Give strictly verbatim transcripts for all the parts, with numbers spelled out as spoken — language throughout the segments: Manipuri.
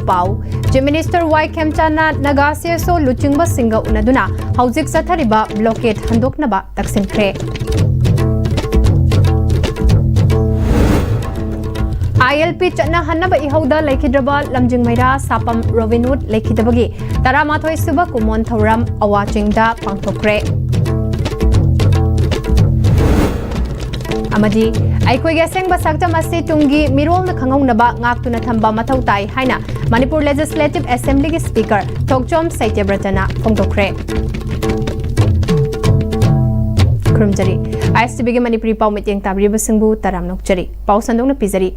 ꯄꯥꯎ꯫ Chief Minister ꯋꯥꯏ ꯈꯦꯝꯆꯥꯟꯅ ꯅꯥꯒꯥ CSO ꯂꯨꯆꯤꯡꯕꯁꯤꯡꯒ ꯎꯅꯗꯨꯅ ꯍꯧꯖꯤꯛ ꯆꯠꯊꯔꯤꯕ blockade ꯍꯟꯗꯣꯛꯅꯕ ꯇꯛꯁꯤꯟꯈ꯭ꯔꯦ꯫ ILP ꯆꯠꯅꯍꯟꯅꯕ ꯏꯍꯧꯗ ꯂꯩꯈꯤꯗ꯭ꯔꯕ ꯂꯝꯖꯤꯡ ꯃꯩꯔꯥ ꯁꯥꯄꯝ ꯔꯣꯕꯤꯟ ꯍꯨꯗ ꯂꯩꯈꯤꯗꯕꯒꯤ ꯇꯔꯥꯃꯥꯊꯣꯏ ꯁꯨꯕ ꯀꯨꯝꯑꯣꯟ ꯊꯧꯔꯝ ꯑꯋꯥ ꯆꯤꯡꯗ ꯄꯥꯡꯊꯣꯛꯈ꯭ꯔꯦ꯫ ꯑꯃꯗꯤ ꯑꯩꯈꯣꯏꯒꯤ ꯑꯁꯦꯡꯕ ꯁꯛꯇꯝ ꯑꯁꯤ ꯇꯨꯡꯒꯤ ꯃꯤꯔꯣꯜꯅ ꯈꯪꯍꯧꯅꯕ ꯉꯥꯛꯇꯨꯅ ꯊꯝꯕ ꯃꯊꯧ ꯇꯥꯏ ꯍꯥꯏꯅ ꯃꯅꯤꯄꯨꯔ Legislative Assemblyꯒꯤ Speaker ꯊꯣꯛꯆꯣꯝ ꯁꯩꯇ꯭ꯌꯕ꯭ꯔꯇꯅ ꯐꯣꯡꯗꯣꯛꯈ꯭ꯔꯦ꯫ ꯈꯨꯔꯨꯝꯖꯔꯤ꯫ ISTVꯒꯤ ꯃꯅꯤꯄꯨꯔꯤ ꯄꯥꯎ ꯃꯤꯠꯌꯦꯡ ꯇꯥꯕꯤꯔꯤꯕꯁꯤꯡꯕꯨ ꯇꯔꯥꯝꯅ ꯑꯣꯛꯆꯔꯤ꯫ ꯄꯥꯎ ꯁꯟꯗꯣꯛꯅ ꯄꯤꯖꯔꯤ꯫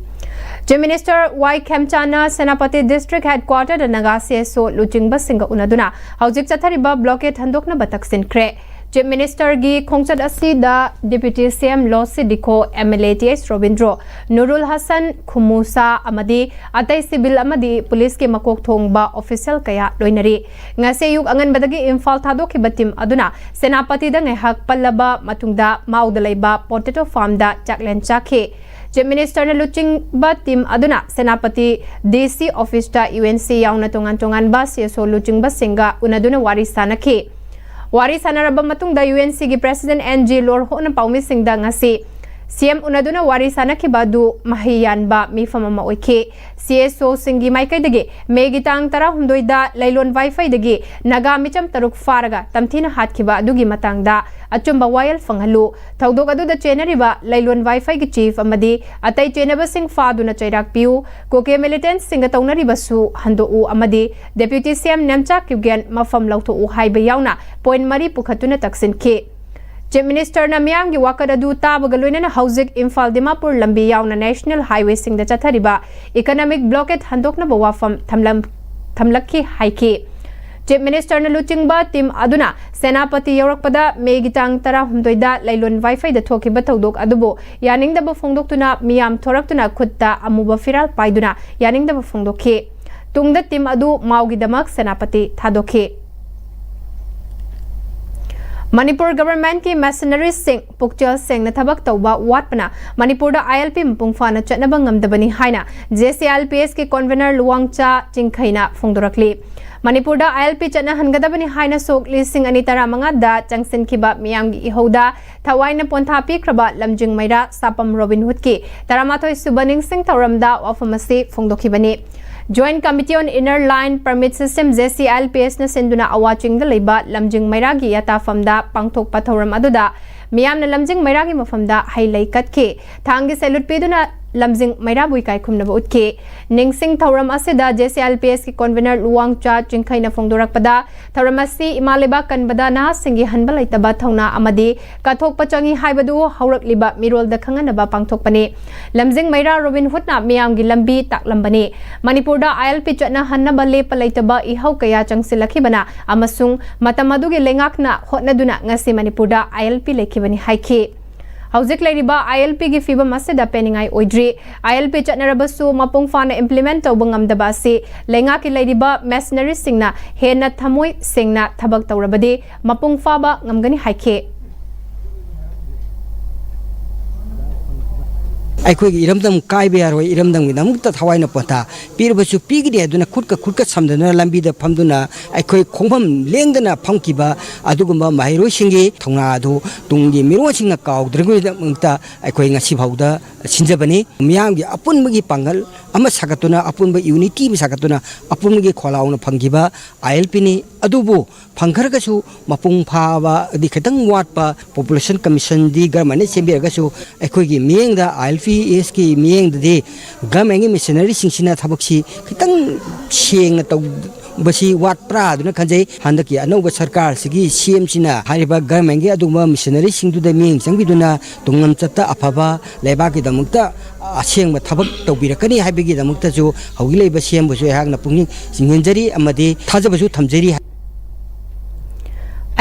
Chief Minister ꯋꯥꯏ ꯈꯦꯝꯆꯥꯟꯅ ꯁꯦꯅꯥꯄꯇꯤ District Headquarterꯗ ꯅꯥꯒꯥ CSO ꯂꯨꯆꯤꯡꯕꯁꯤꯡꯒ ꯎꯅꯗꯨꯅ ꯍꯧꯖꯤꯛ ꯆꯠꯊꯔꯤꯕ blockade ꯍꯟꯗꯣꯛꯅꯕ ꯇꯛꯁꯤꯟꯈ꯭ꯔꯦ꯫ Chief Ministerꯒꯤ ꯈꯣꯡꯆꯠ ꯑꯁꯤꯗ Deputy CM Losii Dikho, MLA T H Robindro, Nurul Hasan ꯈꯨꯃꯨꯁꯥ ꯑꯃꯗꯤ ꯑꯇꯩ civil ꯑꯃꯗꯤ ꯄꯨꯂꯤꯁꯀꯤ ꯃꯀꯣꯛ ꯊꯣꯡꯕ official ꯀꯌꯥ ꯂꯣꯏꯅꯔꯤ꯫ ꯉꯁꯤ ꯑꯌꯨꯛ ꯑꯉꯟꯕꯗꯒꯤ ꯏꯝꯐꯥꯜ ꯊꯥꯗꯣꯛꯈꯤꯕ team ꯑꯗꯨꯅ ꯁꯦꯅꯥꯄꯇꯤꯗ ꯉꯥꯏꯍꯥꯛ ꯄꯜꯂꯕ ꯃꯇꯨꯡꯗ ꯃꯥꯎꯗ ꯂꯩꯕ potato farmꯗ ꯆꯥꯛꯂꯦꯟ ꯆꯥꯈꯤ꯫ Chief Ministerꯅ ꯂꯨꯆꯤꯡꯕ team ꯑꯗꯨꯅ ꯁꯦꯅꯥꯄꯇꯤ DC officeꯇ UNC ꯌꯥꯎꯅ ꯇꯣꯉꯥꯟ ꯇꯣꯉꯥꯟꯕ CSO ꯂꯨꯆꯤꯡꯕꯁꯤꯡꯒ ꯎꯅꯗꯨꯅ ꯋꯥꯔꯤ ꯁꯥꯅꯈꯤ꯫ ꯋꯥꯔꯤ ꯁꯥꯅꯔꯕ ꯃꯇꯨꯡꯗ UNCꯒꯤ President N G ꯂꯣꯔꯍꯣꯅ ꯄꯥꯎꯃꯤꯁꯤꯡꯗ ꯉꯁꯤ CM ꯎꯅꯗꯨꯅ ꯋꯥꯔꯤ ꯁꯥꯅꯈꯤꯕ ꯑꯗꯨ ꯃꯍꯩ ꯌꯥꯟꯕ ꯃꯤꯐꯝ ꯑꯃ ꯑꯣꯏꯈꯤ꯫ CSOꯁꯤꯡꯒꯤ ꯃꯥꯏꯀꯩꯗꯒꯤ ꯃꯦꯒꯤ ꯇꯥꯡ ꯇꯔꯥꯍꯨꯝꯗꯣꯏꯗ ꯂꯩꯂꯣꯟ ꯋꯥꯏꯐꯩꯗꯒꯤ ꯅꯥꯒꯥ ꯃꯤꯆꯝ ꯇꯔꯨꯛ ꯐꯥꯔꯒ ꯇꯝꯊꯤꯅ ꯍꯥꯠꯈꯤꯕ ꯑꯗꯨꯒꯤ ꯃꯇꯥꯡꯗ ꯑꯆꯨꯝꯕ ꯋꯥꯌꯦꯜ ꯐꯪꯍꯜꯂꯨ꯫ ꯊꯧꯗꯣꯛ ꯑꯗꯨꯗ ꯆꯦꯟꯅꯔꯤꯕ ꯂꯩꯂꯣꯟ ꯋꯥꯏꯐꯩꯒꯤ chief ꯑꯃꯗꯤ ꯑꯇꯩ ꯆꯦꯟꯅꯕꯁꯤꯡ ꯐꯥꯗꯨꯅ ꯆꯩꯔꯥꯛ ꯄꯤꯌꯨ, ꯀꯨꯀꯤ militantꯁꯤꯡꯒ ꯇꯧꯅꯔꯤꯕꯁꯨ ꯍꯟꯗꯣꯛꯎ ꯑꯃꯗꯤ Deputy CM ꯅꯦꯝꯆꯥ ꯀꯤꯞꯒꯦꯟ ꯃꯐꯝ ꯂꯧꯊꯣꯛꯎ ꯍꯥꯏꯕ ꯌꯥꯎꯅ point ꯃꯔꯤ ꯄꯨꯈꯠꯇꯨꯅ ꯇꯛꯁꯤꯟꯈꯤ꯫ Chief Ministerꯅ ꯃꯤꯌꯥꯝꯒꯤ ꯋꯥꯀꯠ ꯑꯗꯨ ꯇꯥꯕꯒ ꯂꯣꯏꯅꯅ ꯍꯧꯖꯤꯛ ꯏꯝꯐꯥꯜ ꯗꯤꯃꯥꯄꯨꯔ ꯂꯝꯕꯤ ꯌꯥꯎꯅ national highwayꯁꯤꯡꯗ ꯆꯠꯊꯔꯤꯕ economic blockade ꯍꯟꯗꯣꯛꯅꯕ ꯋꯥꯐꯝ ꯊꯝꯂꯝ-, ꯊꯝꯂꯛꯈꯤ ꯍꯥꯏꯈꯤ꯫ Chief Ministerꯅ ꯂꯨꯆꯤꯡꯕ team ꯑꯗꯨꯅ ꯁꯦꯅꯥꯄꯇꯤ ꯌꯧꯔꯛꯄꯗ ꯃꯦꯒꯤ ꯇꯥꯡ ꯇꯔꯥꯍꯨꯝꯗꯣꯏꯗ ꯂꯩꯂꯣꯟ ꯋꯥꯏꯐꯩꯗ ꯊꯣꯛꯈꯤꯕ ꯊꯧꯗꯣꯛ ꯑꯗꯨꯕꯨ ꯌꯥꯅꯤꯡꯗꯕ ꯐꯣꯡꯗꯣꯛꯇꯨꯅ ꯃꯤꯌꯥꯝ ꯊꯣꯔꯛꯇꯨꯅ ꯈꯨꯠꯇ ꯑꯃꯨꯕ ꯐꯤꯔꯥꯜ ꯄꯥꯏꯗꯨꯅ ꯌꯥꯅꯤꯡꯗꯕ ꯐꯣꯡꯗꯣꯛꯈꯤ꯫ ꯇꯨꯡꯗ team ꯑꯗꯨ ꯃꯥꯎꯒꯤꯗꯃꯛ ꯁꯦꯅꯥꯄꯇꯤ ꯊꯥꯗꯣꯛꯈꯤ꯫ ꯃꯅꯤꯄꯨꯔ ꯒꯚꯔꯟꯃꯦꯟꯠꯀꯤ ꯃꯤꯁꯅꯔꯤꯁꯤꯡ ꯄꯨꯛꯆꯦꯜ ꯁꯦꯡꯅ ꯊꯕꯛ ꯇꯧꯕ ꯋꯥꯠꯄꯅ ꯃꯅꯤꯄꯨꯔꯗ ꯑꯥꯏ ꯑꯦꯜ ꯄꯤ ꯃꯄꯨꯡ ꯐꯥꯅ ꯆꯠꯅꯕ ꯉꯝꯗꯕꯅꯤ ꯍꯥꯏꯅ J C I L P ꯑꯦꯁꯀꯤ ꯀꯣꯟꯚꯦꯅꯔ ꯂꯨꯋꯥꯡꯆꯥ ꯆꯤꯡꯈꯩꯅ ꯐꯣꯡꯗꯣꯔꯛꯂꯤ꯫ ꯃꯅꯤꯄꯨꯔꯗ ꯑꯥꯏ ꯑꯦꯜ ꯄꯤ ꯆꯠꯅꯍꯟꯒꯗꯕꯅꯤ ꯍꯥꯏꯅ ꯁꯣꯛ ꯂꯤꯁꯤꯡ ꯑꯅꯤ ꯇꯔꯥꯃꯉꯥꯗ ꯆꯪꯁꯤꯟꯈꯤꯕ ꯃꯤꯌꯥꯝꯒꯤ ꯏꯍꯧꯗ ꯊꯋꯥꯏꯅ ꯄꯣꯟꯊꯥ ꯄꯤꯈ꯭ꯔꯕ ꯂꯝꯖꯤꯡ ꯃꯩꯔꯥ ꯁꯥꯄꯝ ꯔꯣꯕꯤꯟ ꯍꯨꯗꯀꯤ ꯇꯔꯥꯃꯥꯊꯣꯏ ꯁꯨꯕ ꯅꯤꯡꯁꯤꯡ ꯊꯧꯔꯝꯗ ꯋꯥꯐꯝ ꯑꯁꯤ ꯐꯣꯡꯗꯣꯛꯈꯤꯕꯅꯤ꯫ Joint Committee on Inner Line Permit System, J C I L P S ꯅ ꯁꯤꯟꯗꯨꯅ ꯑꯋꯥ ꯆꯤꯡꯗ ꯂꯩꯕ ꯂꯝꯖꯤꯡ ꯃꯩꯔꯥꯒꯤ ꯌꯥꯇꯥꯐꯝꯗ ꯄꯥꯡꯊꯣꯛꯄ ꯊꯧꯔꯝ ꯑꯗꯨꯗ ꯃꯤꯌꯥꯝꯅ ꯂꯝꯖꯤꯡ ꯃꯩꯔꯥꯒꯤ ꯃꯐꯝꯗ ꯍꯩ ꯂꯩ ꯀꯠꯈꯤ, ꯊꯥꯡꯒꯤ salute ꯄꯤꯗꯨꯅ ꯂꯝꯖꯤꯡ ꯃꯩꯔꯥꯕꯨ ꯏꯀꯥꯏ ꯈꯨꯝꯅꯕ ꯎꯠꯈꯤ꯫ ꯅꯤꯡꯁꯤꯡ ꯊꯧꯔꯝ ꯑꯁꯤꯗ J C I L P S ꯀꯤ ꯀꯣꯟꯚꯦꯅꯔ ꯂꯨꯋꯥꯡꯆꯥ ꯆꯤꯡꯈꯩꯅ ꯐꯣꯡꯗꯣꯔꯛꯄꯗ, ꯊꯧꯔꯝ ꯑꯁꯤ ꯏꯃꯥ ꯂꯩꯕꯥꯛ ꯀꯟꯕꯗ ꯅꯍꯥꯁꯤꯡꯒꯤ ꯍꯟꯕ ꯂꯩꯇꯕ ꯊꯧꯅꯥ ꯑꯃꯗꯤ ꯀꯠꯊꯣꯛꯄ ꯆꯪꯏ ꯍꯥꯏꯕꯗꯨ ꯍꯧꯔꯛꯂꯤꯕ ꯃꯤꯔꯣꯜꯗ ꯈꯪꯍꯟꯅꯕ ꯄꯥꯡꯊꯣꯛꯄꯅꯤ꯫ ꯂꯝꯖꯤꯡ ꯃꯩꯔꯥ ꯔꯣꯕꯤꯟ ꯍꯨꯗꯅ ꯃꯤꯌꯥꯝꯒꯤ ꯂꯝꯕꯤ ꯇꯥꯛꯂꯝꯕꯅꯤ꯫ ꯃꯅꯤꯄꯨꯔꯗ ꯑꯥꯏ ꯑꯦꯜ ꯄꯤ ꯆꯠꯅꯍꯟꯅꯕ ꯂꯦꯞꯄ ꯂꯩꯇꯕ ꯏꯍꯧ ꯀꯌꯥ ꯆꯪꯁꯤꯜꯂꯛꯈꯤꯕꯅ ꯑꯃꯁꯨꯡ ꯃꯇꯝ ꯑꯗꯨꯒꯤ ꯂꯩꯉꯥꯛꯅ ꯍꯣꯠꯅꯗꯨꯅ ꯉꯁꯤ ꯃꯅꯤꯄꯨꯔꯗ ꯑꯥꯏ ꯑꯦꯜ ꯄꯤ ꯂꯩꯈꯤꯕꯅꯤ ꯍꯥꯏꯈꯤ꯫ ꯍꯧꯖꯤꯛ ꯂꯩꯔꯤꯕ ꯑꯥꯏ ꯑꯦꯜ ꯄꯤꯒꯤ ꯐꯤꯕꯝ ꯑꯁꯤꯗ ꯄꯦꯟꯅꯤꯡꯉꯥꯏ ꯑꯣꯏꯗ꯭ꯔꯤ꯫ ꯑꯥꯏ ꯑꯦꯜ ꯄꯤ ꯆꯠꯅꯔꯕꯁꯨ ꯃꯄꯨꯡ ꯐꯥꯅ implement ꯇꯧꯕ ꯉꯝꯗꯕ ꯑꯁꯤ ꯂꯩꯉꯥꯛꯀꯤ ꯂꯩꯔꯤꯕ ꯃꯤꯁꯅꯔꯤꯁꯤꯡꯅ ꯍꯦꯟꯅ ꯊꯃꯣꯏ ꯁꯦꯡꯅ ꯊꯕꯛ ꯇꯧꯔꯕꯗꯤ ꯃꯄꯨꯡ ꯐꯥꯕ ꯉꯝꯒꯅꯤ ꯍꯥꯏꯈꯤ꯫ ꯑꯩꯈꯣꯏꯒꯤ ꯏꯔꯝꯗꯝ ꯀꯥꯏꯕ ꯌꯥꯔꯣꯏ, ꯏꯔꯝꯗꯝꯒꯤꯗꯃꯛꯇ ꯊꯋꯥꯏꯅ ꯄꯣꯟꯊꯥ ꯄꯤꯔꯕꯁꯨ ꯄꯤꯒꯅꯤ ꯍꯥꯏꯗꯨꯅ ꯈꯨꯠꯀ ꯈꯨꯠꯀ ꯁꯝꯗꯅ ꯂꯝꯕꯤꯗ ꯐꯝꯗꯨꯅ ꯑꯩꯈꯣꯏ ꯈꯣꯡꯐꯝ ꯂꯦꯡꯗꯅ ꯐꯝꯈꯤꯕ ꯑꯗꯨꯒꯨꯝꯕ ꯃꯍꯩꯔꯣꯏꯁꯤꯡꯒꯤ ꯊꯧꯅꯥ ꯑꯗꯨ ꯇꯨꯡꯒꯤ ꯃꯤꯔꯣꯜꯁꯤꯡꯅ ꯀꯥꯎꯗꯅꯕꯒꯤꯗꯃꯛꯇ ꯑꯩꯈꯣꯏ ꯉꯁꯤ ꯐꯥꯎꯗ ꯁꯤꯟꯖꯕꯅꯤ꯫ ꯃꯤꯌꯥꯝꯒꯤ ꯑꯄꯨꯟꯕꯒꯤ ꯄꯥꯡꯒꯜ ꯑꯃ ꯁꯥꯒꯠꯇꯨꯅ, ꯑꯄꯨꯟꯕ unity ꯑꯃ ꯁꯥꯒꯠꯇꯨꯅ, ꯑꯄꯨꯟꯕꯒꯤ ꯈꯣꯜꯂꯥꯎꯅ ꯐꯪꯈꯤꯕ ꯑꯥꯏ ꯑꯦꯜ ꯄꯤꯅꯤ꯫ ꯑꯗꯨꯕꯨ ꯐꯪꯈ꯭ꯔꯒꯁꯨ ꯃꯄꯨꯡ ꯐꯥꯕꯗꯤ ꯈꯤꯇꯪ ꯋꯥꯠꯄ꯫ Population Commissionꯗꯤ ꯒꯔꯃꯦꯟꯅ ꯁꯦꯝꯕꯤꯔꯒꯁꯨ ꯑꯩꯈꯣꯏꯒꯤ ꯃꯤꯠꯌꯦꯡꯗ ꯑꯥꯏ ꯑꯦꯜ ꯄꯤ ꯑꯦꯁꯀꯤ ꯃꯤꯠꯌꯦꯡꯗꯗꯤ ꯒꯔꯃꯦꯟꯒꯤ ꯃꯤꯁꯅꯔꯤꯁꯤꯡꯁꯤꯅ ꯊꯕꯛꯁꯤ ꯈꯤꯇꯪ ꯁꯦꯡꯅ ꯇꯧꯕꯁꯤ ꯋꯥꯠꯄ꯭ꯔꯥ ꯑꯗꯨꯅ ꯈꯟꯖꯩ꯫ ꯍꯟꯗꯛꯀꯤ ꯑꯅꯧꯕ ꯁꯔꯀꯥꯔꯁꯤꯒꯤ ꯁꯤ ꯑꯦꯝꯁꯤꯅ ꯍꯥꯏꯔꯤꯕ ꯒꯔꯃꯦꯟꯒꯤ ꯑꯗꯨꯒꯨꯝꯕ ꯃꯤꯁꯅꯔꯤꯁꯤꯡꯗꯨꯗ ꯃꯤꯠꯌꯦꯡ ꯆꯪꯕꯤꯗꯨꯅ ꯇꯨꯡꯂꯝꯆꯠꯇ ꯑꯐꯕ ꯂꯩꯕꯥꯛꯀꯤꯗꯃꯛꯇ ꯑꯁꯦꯡꯕ ꯊꯕꯛ ꯇꯧꯕꯤꯔꯛꯀꯅꯤ ꯍꯥꯏꯕꯒꯤꯗꯃꯛꯇꯁꯨ ꯍꯧꯖꯤꯛ ꯂꯩꯕ ꯁꯤ ꯑꯦꯝꯕꯨꯁꯨ ꯑꯩꯍꯥꯛꯅ ꯄꯨꯛꯅꯤꯡ ꯆꯤꯡꯁꯤꯟꯖꯔꯤ ꯑꯃꯗꯤ ꯊꯥꯖꯕꯁꯨ ꯊꯝꯖꯔꯤ꯫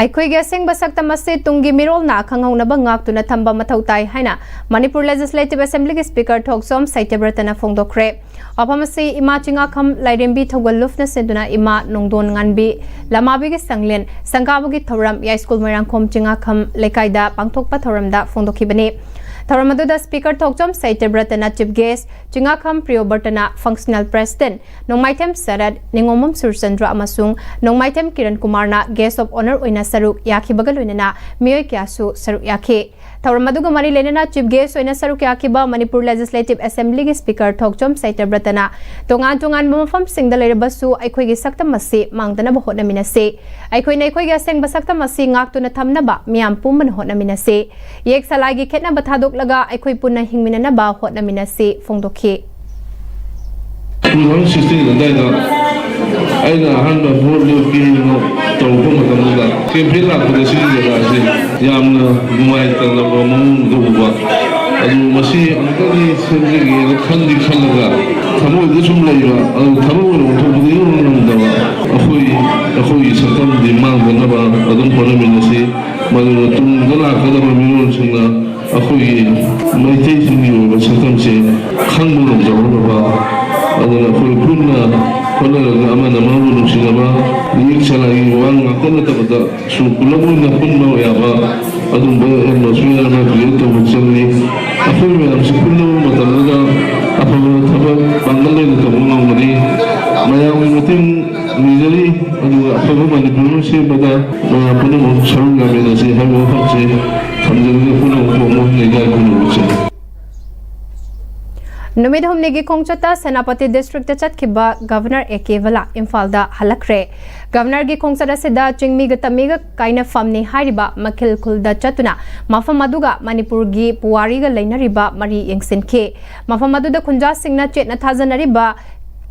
ꯑꯩꯈꯣꯏꯒꯤ ꯑꯁꯦꯡꯕ ꯁꯛꯇꯝ ꯑꯁꯤ ꯇꯨꯡꯒꯤ ꯃꯤꯔꯣꯜꯅ ꯈꯪꯍꯧꯅꯕ ꯉꯥꯛꯇꯨꯅ ꯊꯝꯕ ꯃꯊꯧ ꯇꯥꯏ ꯍꯥꯏꯅ ꯃꯅꯤꯄꯨꯔ ꯂꯦꯖꯤꯁꯂꯦꯇꯤꯚ ꯑꯁꯦꯝꯕ꯭ꯂꯤꯒꯤ ꯁ꯭ꯄꯤꯀꯔ ꯊꯣꯛꯆꯣꯝ ꯁꯩꯇꯕ꯭ꯔꯇꯅ ꯐꯣꯡꯗꯣꯛꯈ꯭ꯔꯦ꯫ ꯋꯥꯐꯝ ꯑꯁꯤ ꯏꯃꯥ ꯆꯤꯡꯉꯥꯈꯝ ꯂꯥꯏꯔꯦꯝꯕꯤ ꯊꯧꯒꯜꯂꯨꯞꯅ ꯁꯤꯟꯗꯨꯅ ꯏꯃꯥ ꯅꯣꯡꯗꯣꯟ ꯉꯥꯟꯕꯤ ꯂꯃꯥꯕꯤꯒꯤ ꯁꯪꯂꯦꯟ ꯁꯪꯒꯥꯕꯒꯤ ꯊꯧꯔꯝ ꯌꯥꯏꯁ꯭ꯀꯨꯜ ꯃꯣꯏꯔꯥꯡꯈꯣꯝ ꯆꯤꯡꯉꯥꯈꯝ ꯂꯩꯀꯥꯏꯗ ꯄꯥꯡꯊꯣꯛꯄ ꯊꯧꯔꯝꯗ ꯐꯣꯡꯗꯣꯛꯈꯤꯕꯅꯤ꯫ ꯊꯧꯔꯝ ꯑꯗꯨꯗ ꯁ꯭ꯄꯤꯀꯔ ꯊꯣꯛꯆꯣꯝ ꯁꯩꯇꯕ꯭ꯔꯇꯅ ꯆꯤꯐ ꯒꯦꯁ꯭ꯠ, ꯆꯤꯡꯉꯥꯈꯝ ꯄ꯭ꯔꯤꯌꯣꯕ꯭ꯔꯇꯅ ꯐꯪꯁꯅꯦꯜ ꯄ꯭ꯔꯦꯁꯤꯗꯦꯟꯠ, ꯅꯣꯡꯃꯥꯏꯊꯦꯝ ꯁꯔꯠ, ꯅꯤꯉꯣꯝꯕꯝ ꯁꯨꯔꯆꯟꯗ꯭ꯔ ꯑꯃꯁꯨꯡ ꯅꯣꯡꯃꯥꯏꯊꯦꯝ ꯀꯤꯔꯟ ꯀꯨꯃꯥꯔꯅ ꯒꯦꯁ꯭ꯠ ꯑꯣꯐ ꯑꯣꯅꯔ ꯑꯣꯏꯅ ꯁꯔꯨꯛ ꯌꯥꯈꯤꯕꯒ ꯂꯣꯏꯅꯅ ꯃꯤꯑꯣꯏ ꯀꯌꯥꯁꯨ ꯁꯔꯨꯛ ꯌꯥꯈꯤ꯫ ꯊꯧꯔꯝ ꯑꯗꯨꯒ ꯃꯔꯤ ꯂꯩꯅꯅ ꯆꯤꯐ ꯒꯦꯁ꯭ꯠ ꯑꯣꯏꯅ ꯁꯔꯨꯛ ꯌꯥꯈꯤꯕ ꯃꯅꯤꯄꯨꯔ ꯂꯦꯖꯤꯁꯂꯦꯇꯤꯚ ꯑꯦꯁꯦꯝꯕ꯭ꯂꯤꯒꯤ ꯁ꯭ꯄꯤꯀꯔ ꯊꯣꯛꯆꯣꯝ ꯁꯩꯇꯕ꯭ꯔꯇꯅ ꯇꯣꯉꯥꯟ ꯇꯣꯉꯥꯟꯕ ꯃꯐꯝꯁꯤꯡꯗ ꯂꯩꯔꯕꯁꯨ ꯑꯩꯈꯣꯏꯒꯤ ꯁꯛꯇꯝ ꯑꯁꯤ ꯃꯥꯡꯗꯅꯕ ꯍꯣꯠꯅꯃꯤꯟꯅꯁꯤ꯫ ꯑꯩꯈꯣꯏꯅ ꯑꯩꯈꯣꯏꯒꯤ ꯑꯁꯦꯡꯕ ꯁꯛꯇꯝ ꯑꯁꯤ ꯉꯥꯛꯇꯨꯅ ꯊꯝꯅꯕ ꯃꯤꯌꯥꯝ ꯄꯨꯝꯕꯅ ꯍꯣꯠꯅꯃꯤꯟꯅꯁꯤ꯫ ꯌꯦꯛ ꯁꯂꯥꯏꯒꯤ ꯈꯦꯠꯅꯕ ꯊꯥꯗꯣꯛꯂꯒ ꯑꯩꯈꯣꯏ ꯄꯨꯟꯅ ꯍꯤꯡꯃꯤꯟꯅꯅꯕ ꯍꯣꯠꯅꯃꯤꯟꯅꯁꯤ ꯐꯣꯡꯗꯣꯛꯈꯤ꯫ ꯇꯨ ꯊꯥꯎꯖꯟ ꯁꯤꯛꯁꯇꯤꯟ ꯑꯗꯨꯋꯥꯏꯗ ꯑꯩꯅ ꯑꯍꯥꯟꯕ ꯚꯣꯠ ꯂꯦꯞꯀꯦꯅ ꯇꯧꯔꯛꯄ ꯃꯇꯝꯗꯨꯗ ꯀꯦꯝꯄꯦꯟ ꯂꯥꯛꯄꯗ ꯁꯤꯒꯤ ꯖꯒꯥꯁꯦ ꯌꯥꯝꯅ ꯅꯨꯡꯉꯥꯏꯇꯅꯕ ꯃꯑꯣꯡꯗ ꯎꯕ꯫ ꯑꯗꯨ ꯃꯁꯤ ꯑꯃꯨꯛꯇꯗꯤ ꯁꯦꯝꯖꯒꯦꯅ ꯈꯟꯗꯤ ꯈꯜꯂꯒ ꯊꯃꯣꯏꯗ ꯁꯨꯝ ꯂꯩꯕ, ꯑꯗꯨ ꯊꯕꯛ ꯑꯣꯏꯅ ꯑꯣꯟꯊꯣꯛꯄꯗꯤ ꯉꯝꯗꯕ꯫ ꯑꯩꯈꯣꯏ ꯑꯩꯈꯣꯏꯒꯤ ꯁꯛꯇꯝꯗꯤ ꯃꯥꯡꯗꯅꯕ ꯑꯗꯨꯝ ꯍꯣꯠꯅꯃꯤꯟꯅꯁꯤ꯫ ꯃꯗꯨꯅ ꯇꯨꯡꯗ ꯂꯥꯛꯀꯗꯕ ꯃꯤꯔꯣꯜꯁꯤꯡꯅ ꯑꯩꯈꯣꯏꯒꯤ ꯃꯩꯇꯩꯁꯤꯡꯒꯤ ꯑꯣꯏꯕ ꯁꯛꯇꯝꯁꯦ ꯈꯪꯕ ꯉꯝꯖꯍꯧꯅꯕ꯫ ꯑꯗꯨꯅ ꯑꯩꯈꯣꯏ ꯄꯨꯟꯅ ꯍꯣꯠꯅꯔꯒ ꯑꯃꯅ ꯑꯃꯕꯨ ꯅꯨꯡꯁꯤꯅꯕ, ꯌꯦꯛ ꯁꯂꯥꯏꯒꯤ ꯋꯥ ꯉꯥꯛꯇ ꯅꯠꯇꯕꯗ ꯁꯨ ꯄꯨꯂꯞ ꯑꯣꯏꯅ ꯄꯨꯟꯕ ꯌꯥꯕ ꯑꯗꯨꯝꯕ ꯑꯦꯠꯃꯣꯁꯐꯤꯌꯔ ꯑꯃ ꯀ꯭ꯔꯤꯌꯦꯠ ꯇꯧꯕ ꯆꯪꯉꯤ꯫ ꯑꯩꯈꯣꯏ ꯃꯌꯥꯝꯁꯤ ꯄꯨꯟꯅꯕ ꯃꯇꯝꯗ ꯑꯐꯕ ꯊꯕꯛ ꯄꯥꯡꯒꯜ ꯂꯩꯅ ꯇꯧꯕ ꯉꯝꯒꯅꯤ꯫ ꯃꯌꯥꯝꯒꯤ ꯃꯇꯦꯡ ꯅꯤꯖꯔꯤ꯫ ꯑꯗꯨꯒ ꯑꯐꯕ ꯃꯅꯤꯄꯨꯔ ꯑꯃ ꯁꯦꯝꯕꯗ ꯃꯌꯥꯝ ꯄꯨꯝꯅꯃꯛ ꯁꯔꯨꯛ ꯌꯥꯃꯤꯟꯅꯁꯤ ꯍꯥꯏꯕ ꯋꯥꯐꯝꯁꯤ ꯊꯝꯖꯔꯒ ꯄꯨꯝꯅꯃꯛꯄꯨ ꯑꯃꯨꯛ ꯍꯟꯅ ꯏꯀꯥꯏ ꯈꯨꯝꯅꯕꯁꯦ꯫ ꯅꯨꯃꯤꯠ ꯍꯨꯝꯅꯤꯒꯤ ꯈꯣꯡꯆꯠꯇ ꯁꯦꯅꯥꯄꯇꯤ ꯗꯤꯁꯇ꯭ꯔꯤꯛꯇ ꯆꯠꯈꯤꯕ ꯒꯚꯔꯅꯔ ꯑꯦ ꯀꯦ ꯕꯂꯥ ꯏꯝꯐꯥꯜꯗ ꯍꯜꯂꯛꯈ꯭ꯔꯦ꯫ ꯒꯚꯔꯅꯔꯒꯤ ꯈꯣꯡꯆꯠ ꯑꯁꯤꯗ ꯆꯤꯡꯃꯤꯒ ꯇꯝꯃꯤꯒ ꯀꯥꯏꯅꯐꯝꯅꯤ ꯍꯥꯏꯔꯤꯕ ꯃꯈꯤꯜ ꯈꯨꯜꯗ ꯆꯠꯇꯨꯅ ꯃꯐꯝ ꯑꯗꯨꯒ ꯃꯅꯤꯄꯨꯔꯒꯤ ꯄꯨꯋꯥꯔꯤꯒ ꯂꯩꯅꯔꯤꯕ ꯃꯔꯤ ꯌꯦꯡꯁꯤꯟꯈꯤ꯫ ꯃꯐꯝ ꯑꯗꯨꯗ ꯈꯨꯟꯖꯥꯁꯤꯡꯅ ꯆꯦꯠꯅ ꯊꯥꯖꯅꯔꯤꯕ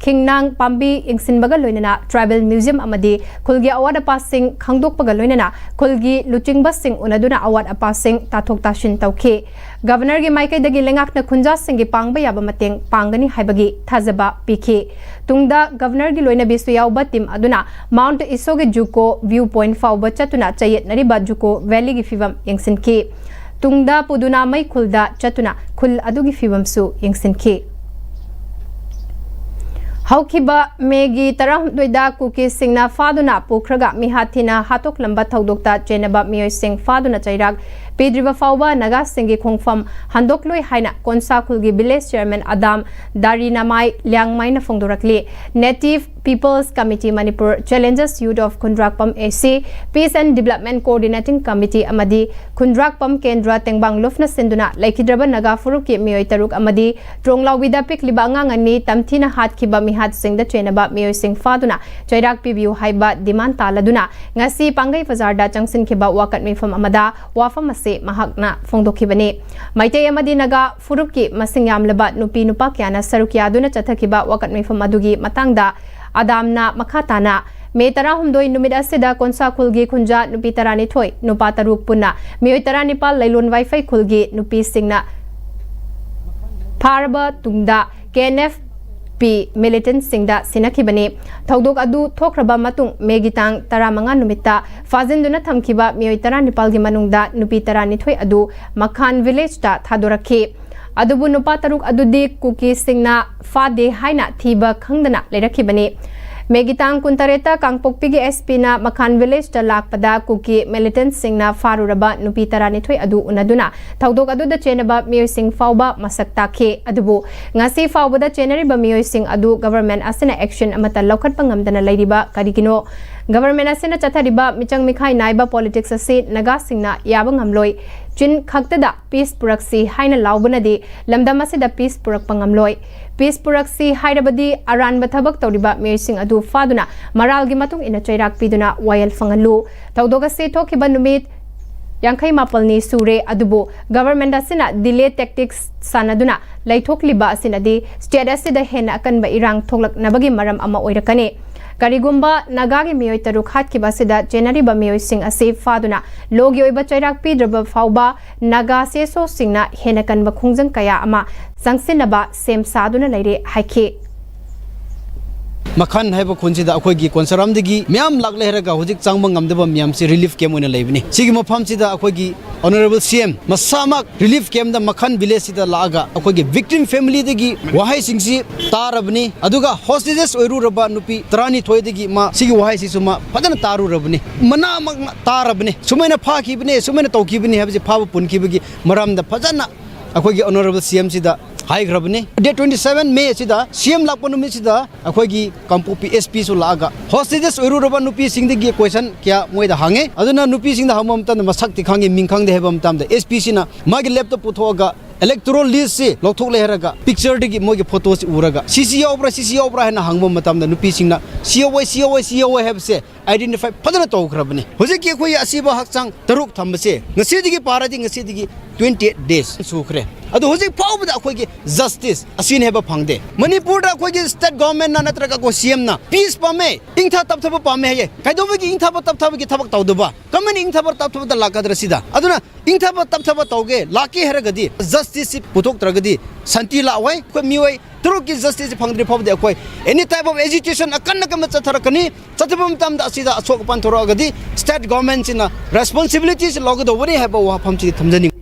ꯈꯤꯡꯅꯥꯡ ꯄꯥꯝꯕꯤ ꯌꯦꯡꯁꯤꯟꯕꯒ ꯂꯣꯏꯅꯅ ꯇ꯭ꯔꯥꯏꯕꯦꯜ ꯃ꯭ꯌꯨꯖꯤꯌꯝ ꯑꯃꯗꯤ ꯈꯨꯜꯒꯤ ꯑꯋꯥꯠ ꯑꯄꯥꯁꯤꯡ ꯈꯪꯗꯣꯛꯄꯒ ꯂꯣꯏꯅꯅ ꯈꯨꯜꯒꯤ ꯂꯨꯆꯤꯡꯕꯁꯤꯡ ꯎꯅꯗꯨꯅ ꯑꯋꯥꯠ ꯑꯄꯥꯁꯤꯡ ꯇꯥꯊꯣꯛ ꯇꯥꯁꯤꯟ ꯇꯧꯈꯤ꯫ Governorꯒꯤ ꯃꯥꯏꯀꯩꯗꯒꯤ ꯂꯩꯉꯥꯛꯅ ꯈꯨꯟꯖꯥꯁꯤꯡꯒꯤ ꯄꯥꯡꯕ ꯌꯥꯕ ꯃꯇꯦꯡ ꯄꯥꯡꯒꯅꯤ ꯍꯥꯏꯕꯒꯤ ꯊꯥꯖꯕ ꯄꯤꯈꯤ꯫ ꯇꯨꯡꯗ Governorꯒꯤ ꯂꯣꯏꯅꯕꯤꯁꯨ ꯌꯥꯎꯕ team ꯑꯗꯨꯅ Mount Isogi Juko view point ꯐꯥꯎꯕ ꯆꯠꯇꯨꯅ ꯆꯌꯦꯠꯅꯔꯤꯕ Juko Valleyꯒꯤ ꯐꯤꯕꯝ ꯌꯦꯡꯁꯤꯟꯈꯤ꯫ ꯇꯨꯡꯗ Pudunamai ꯈꯨꯜꯗ ꯆꯠꯇꯨꯅ ꯈꯨꯜ ꯑꯗꯨꯒꯤ ꯐꯤꯕꯝꯁꯨ ꯌꯦꯡꯁꯤꯟꯈꯤ꯫ ꯍꯧꯈꯤꯕ ꯃꯦꯒꯤ ꯇꯔꯥꯍꯨꯝꯗꯣꯏꯗ ꯀꯨꯀꯤꯁꯤꯡꯅ ꯐꯥꯗꯨꯅ ꯄꯨꯈ꯭ꯔꯒ ꯃꯤꯍꯥꯠ ꯊꯤꯅ ꯍꯥꯠꯇꯣꯛꯂꯝꯕ ꯊꯧꯗꯣꯛꯇ ꯆꯦꯟꯅꯕ ꯃꯤꯑꯣꯏꯁꯤꯡ ꯐꯥꯗꯨꯅ ꯆꯩꯔꯥꯛ ꯄꯤꯗ꯭ꯔꯤꯕ ꯐꯥꯎꯕ ꯅꯥꯒꯥꯁꯤꯡꯒꯤ ꯈꯣꯡꯐꯝ ꯍꯟꯗꯣꯛꯂꯣꯏ ꯍꯥꯏꯅ ꯀꯣꯟꯁꯥ ꯈꯨꯜꯒꯤ village chairman ꯑꯗꯥꯝ ꯗꯥꯔꯤꯅꯥꯃꯥꯏ ꯂꯤꯌꯥꯡꯃꯥꯏꯅ ꯐꯣꯡꯗꯣꯔꯛꯂꯤ꯫ Native People's Committee Manipur Challenges Youth of Khundrakpam AC, Peace and Development Coordinating Committee ꯑꯃꯗꯤ ꯈꯨꯟꯗ꯭ꯔꯥꯛꯄꯝ ꯀꯦꯟꯗ꯭ꯔ ꯇꯦꯡꯕꯥꯡ ꯂꯨꯞꯅ ꯁꯤꯟꯗꯨꯅ ꯂꯩꯈꯤꯗ꯭ꯔꯕ ꯅꯥꯒꯥ ꯐꯨꯔꯨꯞꯀꯤ ꯃꯤꯑꯣꯏ ꯇꯔꯨꯛ ꯑꯃꯗꯤ ꯇ꯭ꯔꯣꯡꯂꯥꯎꯕꯤꯗ ꯄꯤꯛꯂꯤꯕ ꯑꯉꯥꯡ ꯑꯅꯤ ꯇꯝꯊꯤꯅ ꯍꯥꯠꯈꯤꯕ ꯃꯤꯍꯥꯠꯁꯤꯡꯗ ꯆꯦꯟꯅꯕ ꯃꯤꯑꯣꯏꯁꯤꯡ ꯐꯥꯗꯨꯅ ꯆꯩꯔꯥꯛ ꯄꯤꯕꯤꯌꯨ ꯍꯥꯏꯕ demand ꯇꯥꯜꯂꯗꯨꯅ ꯉꯁꯤ ꯄꯥꯡꯒꯩ ꯕꯖꯥꯔꯗ ꯆꯪꯁꯤꯟꯈꯤꯕ ꯋꯥꯀꯠ ꯃꯤꯐꯝ ꯑꯃꯗ ꯋꯥꯐꯝ ꯑꯁꯤ ꯃꯍꯥꯛꯅ ꯐꯣꯡꯗꯣꯛꯈꯤꯕꯅꯤ꯫ ꯃꯩꯇꯩ ꯑꯃꯗꯤ ꯅꯥꯒꯥ ꯐꯨꯔꯨꯞꯀꯤ ꯃꯁꯤꯡ ꯌꯥꯝꯂꯕ ꯅꯨꯄꯤ ꯅꯨꯄꯥ ꯀꯌꯥꯅ ꯁꯔꯨꯛ ꯌꯥꯗꯨꯅ ꯆꯠꯊꯈꯤꯕ ꯋꯥꯀꯠ ꯃꯤꯐꯝ ꯑꯗꯨꯒꯤ ꯃꯇꯥꯡꯗ ꯑꯗꯥꯝꯅ ꯃꯈꯥ ꯇꯥꯅ ꯃꯦ ꯇꯔꯥꯍꯨꯝꯗꯣꯏ ꯅꯨꯃꯤꯠ ꯑꯁꯤꯗ ꯀꯣꯟꯁꯥ ꯈꯨꯜꯒꯤ ꯈꯨꯟꯖꯥ ꯅꯨꯄꯤ ꯇꯔꯥꯅꯤꯊꯣꯏ, ꯅꯨꯄꯥ ꯇꯔꯨꯛ ꯄꯨꯟꯅ ꯃꯤꯑꯣꯏ ꯇꯔꯥꯅꯤꯄꯥꯜ ꯂꯩꯂꯣꯟ ꯋꯥꯏꯐꯩ ꯈꯨꯜꯒꯤ ꯅꯨꯄꯤꯁꯤꯡꯅ ꯐꯥꯔꯕ ꯇꯨꯡꯗ K N F P militantꯁꯤꯡꯗ ꯁꯤꯟꯅꯈꯤꯕꯅꯤ꯫ ꯊꯧꯗꯣꯛ ꯑꯗꯨ ꯊꯣꯛꯈ꯭ꯔꯕ ꯃꯇꯨꯡ ꯃꯦꯒꯤ ꯇꯥꯡ ꯇꯔꯥꯃꯉꯥ ꯅꯨꯃꯤꯠꯇ ꯐꯥꯖꯤꯟꯗꯨꯅ ꯊꯝꯈꯤꯕ ꯃꯤꯑꯣꯏ ꯇꯔꯥꯅꯤꯄꯥꯜꯒꯤ ꯃꯅꯨꯡꯗ ꯅꯨꯄꯤ ꯇꯔꯥꯅꯤꯊꯣꯏ ꯑꯗꯨ ꯃꯈꯥꯟ villageꯇ ꯊꯥꯗꯣꯔꯛꯈꯤ꯫ ꯑꯗꯨꯕꯨ ꯅꯨꯄꯥ ꯇꯔꯨꯛ ꯑꯗꯨꯗꯤ ꯀꯨꯀꯤꯁꯤꯡꯅ ꯐꯥꯗꯦ ꯍꯥꯏꯅ ꯊꯤꯕ ꯈꯪꯗꯅ ꯂꯩꯔꯛꯈꯤꯕꯅꯤ꯫ ꯃꯦꯒꯤ ꯇꯥꯡ ꯀꯨꯟꯇꯔꯦꯠꯇ ꯀꯥꯡꯄꯣꯛꯄꯤꯒꯤ S Pꯅ ꯃꯈꯥꯟ villageꯇ ꯂꯥꯛꯄꯗ ꯀꯨꯀꯤ militantꯁꯤꯡꯅ ꯐꯥꯔꯨꯔꯕ ꯅꯨꯄꯤ ꯇꯔꯥꯅꯤꯊꯣꯏ ꯑꯗꯨ ꯎꯅꯗꯨꯅ ꯊꯧꯗꯣꯛ ꯑꯗꯨꯗ ꯆꯦꯟꯅꯕ ꯃꯤꯑꯣꯏꯁꯤꯡ ꯐꯥꯎꯕ ꯃꯁꯛ ꯇꯥꯛꯈꯤ꯫ ꯑꯗꯨꯕꯨ ꯉꯁꯤ ꯐꯥꯎꯕꯗ ꯆꯦꯟꯅꯔꯤꯕ ꯃꯤꯑꯣꯏꯁꯤꯡ ꯑꯗꯨ government ꯑꯁꯤꯅ action ꯑꯃꯠꯇ ꯂꯧꯈꯠꯄ ꯉꯝꯗꯅ ꯂꯩꯔꯤꯕ ꯀꯔꯤꯒꯤꯅꯣ? Government ꯑꯁꯤꯅ ꯆꯠꯊꯔꯤꯕ ꯃꯤꯆꯪ ꯃꯤꯈꯥꯏ ꯅꯥꯏꯕ politics ꯑꯁꯤ ꯅꯥꯒꯥꯁꯤꯡꯅ ꯌꯥꯕ ꯉꯝꯂꯣꯏ꯫ ꯆꯤꯟ ꯈꯛꯇꯗ peace ꯄꯨꯔꯛꯁꯤ ꯍꯥꯏꯅ ꯂꯥꯎꯕꯅꯗꯤ ꯂꯝꯗꯝ ꯑꯁꯤꯗ peace ꯄꯨꯔꯛꯄ ꯉꯝꯂꯣꯏ꯫ Peace ꯄꯨꯔꯛꯁꯤ ꯍꯥꯏꯔꯕꯗꯤ ꯑꯔꯥꯟꯕ ꯊꯕꯛ ꯇꯧꯔꯤꯕ ꯃꯤꯑꯣꯏꯁꯤꯡ ꯑꯗꯨ ꯐꯥꯗꯨꯅ ꯃꯔꯥꯜꯒꯤ ꯃꯇꯨꯡ ꯏꯟꯅ ꯆꯩꯔꯥꯛ ꯄꯤꯗꯨꯅ ꯋꯥꯌꯦꯜ ꯐꯪꯍꯜꯂꯨ꯫ ꯊꯧꯗꯣꯛ ꯑꯁꯤ ꯊꯣꯛꯈꯤꯕ ꯅꯨꯃꯤꯠ ꯌꯥꯡꯈꯩ ꯃꯥꯄꯜꯅꯤ ꯁꯨꯔꯦ, ꯑꯗꯨꯕꯨ government ꯑꯁꯤꯅ delay tactics ꯁꯥꯟꯅꯗꯨꯅ ꯂꯩꯊꯣꯛꯂꯤꯕ ꯑꯁꯤꯅꯗꯤ state ꯑꯁꯤꯗ ꯍꯦꯟꯅ ꯑꯀꯟꯕ ꯏꯔꯥꯡ ꯊꯣꯛꯂꯛꯅꯕꯒꯤ ꯃꯔꯝ ꯑꯃ ꯑꯣꯏꯔꯛꯀꯅꯤ꯫ ꯀꯔꯤꯒꯨꯝꯕ ꯅꯥꯒꯥꯒꯤ ꯃꯤꯑꯣꯏ ꯇꯔꯨꯛ ꯍꯥꯠꯈꯤꯕ ꯑꯁꯤꯗ ꯆꯦꯟꯅꯔꯤꯕ ꯃꯤꯑꯣꯏꯁꯤꯡ ꯑꯁꯤ ꯐꯥꯗꯨꯅ ꯂꯣꯒꯤ ꯑꯣꯏꯕ ꯆꯩꯔꯥꯛ ꯄꯤꯗ꯭ꯔꯕ ꯐꯥꯎꯕ ꯅꯥꯒꯥ ꯁꯤ ꯑꯦꯁ ꯑꯣꯁꯤꯡꯅ ꯍꯦꯟꯅ ꯀꯟꯕ ꯈꯣꯡꯖꯪ ꯀꯌꯥ ꯑꯃ ꯆꯪꯁꯤꯟꯅꯕ ꯁꯦꯝ ꯁꯥꯗꯨꯅ ꯂꯩꯔꯦ ꯍꯥꯏꯈꯤ꯫ ꯃꯈꯟ ꯍꯥꯏꯕ ꯈꯨꯟꯁꯤꯗ ꯑꯩꯈꯣꯏꯒꯤ ꯀꯣꯟꯁꯔꯥꯝꯗꯒꯤ ꯃꯌꯥꯝ ꯂꯥꯛꯂꯦ ꯍꯥꯏꯔꯒ ꯍꯧꯖꯤꯛ ꯆꯪꯕ ꯉꯝꯗꯕ ꯃꯌꯥꯝꯁꯤ ꯔꯤꯂꯤꯐ ꯀꯦꯝ ꯑꯣꯏꯅ ꯂꯩꯕꯅꯤ꯫ ꯁꯤꯒꯤ ꯃꯐꯝꯁꯤꯗ ꯑꯩꯈꯣꯏꯒꯤ ꯑꯣꯅꯔꯦꯕꯜ ꯁꯤ ꯑꯦꯝ ꯃꯁꯥꯃꯛ ꯔꯤꯂꯤꯐ ꯀꯦꯝꯗ ꯃꯈꯟ ꯚꯤꯂꯦꯖꯁꯤꯗ ꯂꯥꯛꯑꯒ ꯑꯩꯈꯣꯏꯒꯤ ꯚꯤꯛꯇꯤꯝ ꯐꯦꯃꯤꯂꯤꯗꯒꯤ ꯋꯥꯍꯩꯁꯤꯡꯁꯤ ꯇꯥꯔꯕꯅꯤ꯫ ꯑꯗꯨꯒ ꯍꯣꯁꯇꯦꯖꯦꯁ ꯑꯣꯏꯔꯨꯔꯕ ꯅꯨꯄꯤ ꯇꯔꯥꯅꯤꯊꯣꯏꯗꯒꯤ ꯃꯥ ꯁꯤꯒꯤ ꯋꯥꯍꯩꯁꯤꯁꯨ ꯃꯥ ꯐꯖꯅ ꯇꯥꯔꯨꯔꯕꯅꯤ꯫ ꯃꯅꯥꯃꯛꯅ ꯇꯥꯔꯕꯅꯤ꯫ ꯁꯨꯃꯥꯏꯅ ꯐꯥꯈꯤꯕꯅꯤ, ꯁꯨꯃꯥꯏꯅ ꯇꯧꯈꯤꯕꯅꯤ ꯍꯥꯏꯕꯁꯤ ꯐꯥꯕ ꯄꯨꯟꯈꯤꯕꯒꯤ ꯃꯔꯝꯗ ꯐꯖꯅ ꯑꯩꯈꯣꯏꯒꯤ ꯑꯣꯅꯔꯦꯕꯜ ꯁꯤ ꯑꯦꯝꯁꯤꯗ ꯍꯥꯏꯈ꯭ꯔꯕꯅꯤ꯫ ꯗꯦꯠ twenty seven May ꯑꯁꯤꯗ ꯁꯤ ꯑꯦꯝ ꯂꯥꯛꯄ ꯅꯨꯃꯤꯠꯁꯤꯗ ꯑꯩꯈꯣꯏꯒꯤ ꯀꯥꯡꯄꯣꯛꯄꯤ ꯑꯦꯁ ꯄꯤꯁꯨ ꯂꯥꯛꯑꯒ ꯍꯣꯁꯇꯦꯖꯦꯁ ꯑꯣꯏꯔꯨꯔꯕ ꯅꯨꯄꯤꯁꯤꯡꯗꯒꯤ ꯀꯣꯏꯁꯟ ꯀꯌꯥ ꯃꯣꯏꯗ ꯍꯪꯉꯦ꯫ ꯑꯗꯨꯅ ꯅꯨꯄꯤꯁꯤꯡꯗ ꯍꯪꯕ ꯃꯇꯝꯗ ꯃꯁꯛꯇꯤ ꯈꯪꯉꯤ, ꯃꯤꯡ ꯈꯪꯗꯦ ꯍꯥꯏꯕ ꯃꯇꯝꯗ ꯑꯦꯁ ꯄꯤꯁꯤꯅ ꯃꯥꯒꯤ ꯂꯦꯞꯇꯣꯞ ꯄꯨꯊꯣꯛꯑꯒ ꯏꯂꯦꯛꯇꯣꯔꯦꯜ ꯂꯤꯁꯁꯤ ꯂꯧꯊꯣꯛꯂꯦ ꯍꯥꯏꯔꯒ ꯄꯤꯛꯆꯔꯗꯒꯤ ꯃꯣꯏꯒꯤ ꯐꯣꯇꯣꯁꯤ ꯎꯔꯒ ꯁꯤ ꯁꯤ ꯌꯥꯎꯕ꯭ꯔꯥ, ꯁꯤ ꯁꯤ ꯌꯥꯎꯕ꯭ꯔꯥ ꯍꯥꯏꯅ ꯍꯪꯕ ꯃꯇꯝꯗ ꯅꯨꯄꯤꯁꯤꯡꯅ ꯁꯤ ꯌꯥꯎꯋꯦ, ꯁꯤ ꯌꯥꯎꯋꯦ, ꯁꯤ ꯌꯥꯎꯋꯦ ꯍꯥꯏꯕꯁꯦ ꯑꯥꯏꯗꯦꯟꯇꯤꯐꯥꯏ ꯐꯖꯅ ꯇꯧꯈ꯭ꯔꯕꯅꯤ꯫ ꯍꯧꯖꯤꯛꯀꯤ ꯑꯩꯈꯣꯏꯒꯤ ꯑꯁꯤꯕ ꯍꯛꯆꯥꯡ ꯇꯔꯨꯛ ꯊꯝꯕꯁꯦ ꯉꯁꯤꯗꯒꯤ ꯄꯥꯔꯗꯤ ꯉꯁꯤꯗꯒꯤ twenty eight days ꯁꯨꯈ꯭ꯔꯦ꯫ ꯑꯗꯣ ꯍꯧꯖꯤꯛ ꯐꯥꯎꯕꯗ ꯑꯩꯈꯣꯏꯒꯤ ꯖꯁꯇꯤꯁ ꯑꯁꯤꯅꯦ ꯍꯥꯏꯕ ꯐꯪꯗꯦ꯫ ꯃꯅꯤꯄꯨꯔꯗ ꯑꯩꯈꯣꯏꯒꯤ ꯁ꯭ꯇꯦꯠ ꯒꯣꯚꯔꯟꯃꯦꯟꯠꯅ ꯅꯠꯇ꯭ꯔꯒ ꯑꯩꯈꯣꯏ ꯁꯤ ꯑꯦꯝꯅ ꯄꯤꯁ ꯄꯥꯝꯃꯦ, ꯏꯪꯊ ꯇꯞꯊꯕ ꯄꯥꯝꯃꯦ ꯍꯥꯏꯌꯦ꯫ ꯀꯩꯗꯧꯕꯒꯤ ꯏꯪꯊꯕ ꯇꯞꯊꯕꯒꯤ ꯊꯕꯛ ꯇꯧꯗꯕ? ꯀꯃꯥꯏꯅ ꯏꯪꯊꯕ ꯇꯞꯊꯕꯗ ꯂꯥꯛꯀꯗ꯭ꯔꯥ ꯁꯤꯗ? ꯑꯗꯨꯅ ꯏꯪꯊꯕ ꯇꯞꯊꯕ ꯇꯧꯒꯦ, ꯂꯥꯛꯀꯦ ꯍꯥꯏꯔꯒꯗꯤ ꯖꯁꯇꯤꯁꯁꯤ ꯄꯨꯊꯣꯛꯇ꯭ꯔꯒꯗꯤ ꯁꯥꯟꯇꯤ ꯂꯥꯛꯑꯣꯏ꯫ ꯑꯩꯈꯣꯏ ꯃꯤꯑꯣꯏ ꯇꯔꯨꯛꯀꯤ ꯖꯁꯇꯤꯁꯁꯤ ꯐꯪꯗ꯭ꯔꯤ ꯐꯥꯎꯕꯗꯤ ꯑꯩꯈꯣꯏ ꯑꯦꯅꯤ ꯇꯥꯏꯞ ꯑꯣꯐ ꯑꯦꯖꯤꯇꯦꯁꯟ ꯑꯀꯟ ꯑꯀꯟꯕ ꯆꯠꯊꯔꯛꯀꯅꯤ꯫ ꯆꯠꯊꯕ ꯃꯇꯝꯗ ꯑꯁꯤꯗ ꯑꯁꯣꯛ ꯑꯄꯟ ꯊꯣꯔꯛꯑꯒꯗꯤ ꯁ꯭ꯇꯦꯠ ꯒꯣꯚꯔꯟꯃꯦꯟꯠꯁꯤꯅ ꯔꯦꯁꯄꯣꯟꯁꯤꯕꯤꯂꯤꯇꯤꯁꯤ ꯂꯧꯒꯗꯧꯕꯅꯤ ꯍꯥꯏꯕ ꯋꯥꯐꯝꯁꯤ ꯊꯝꯖꯅꯤꯡꯏ꯫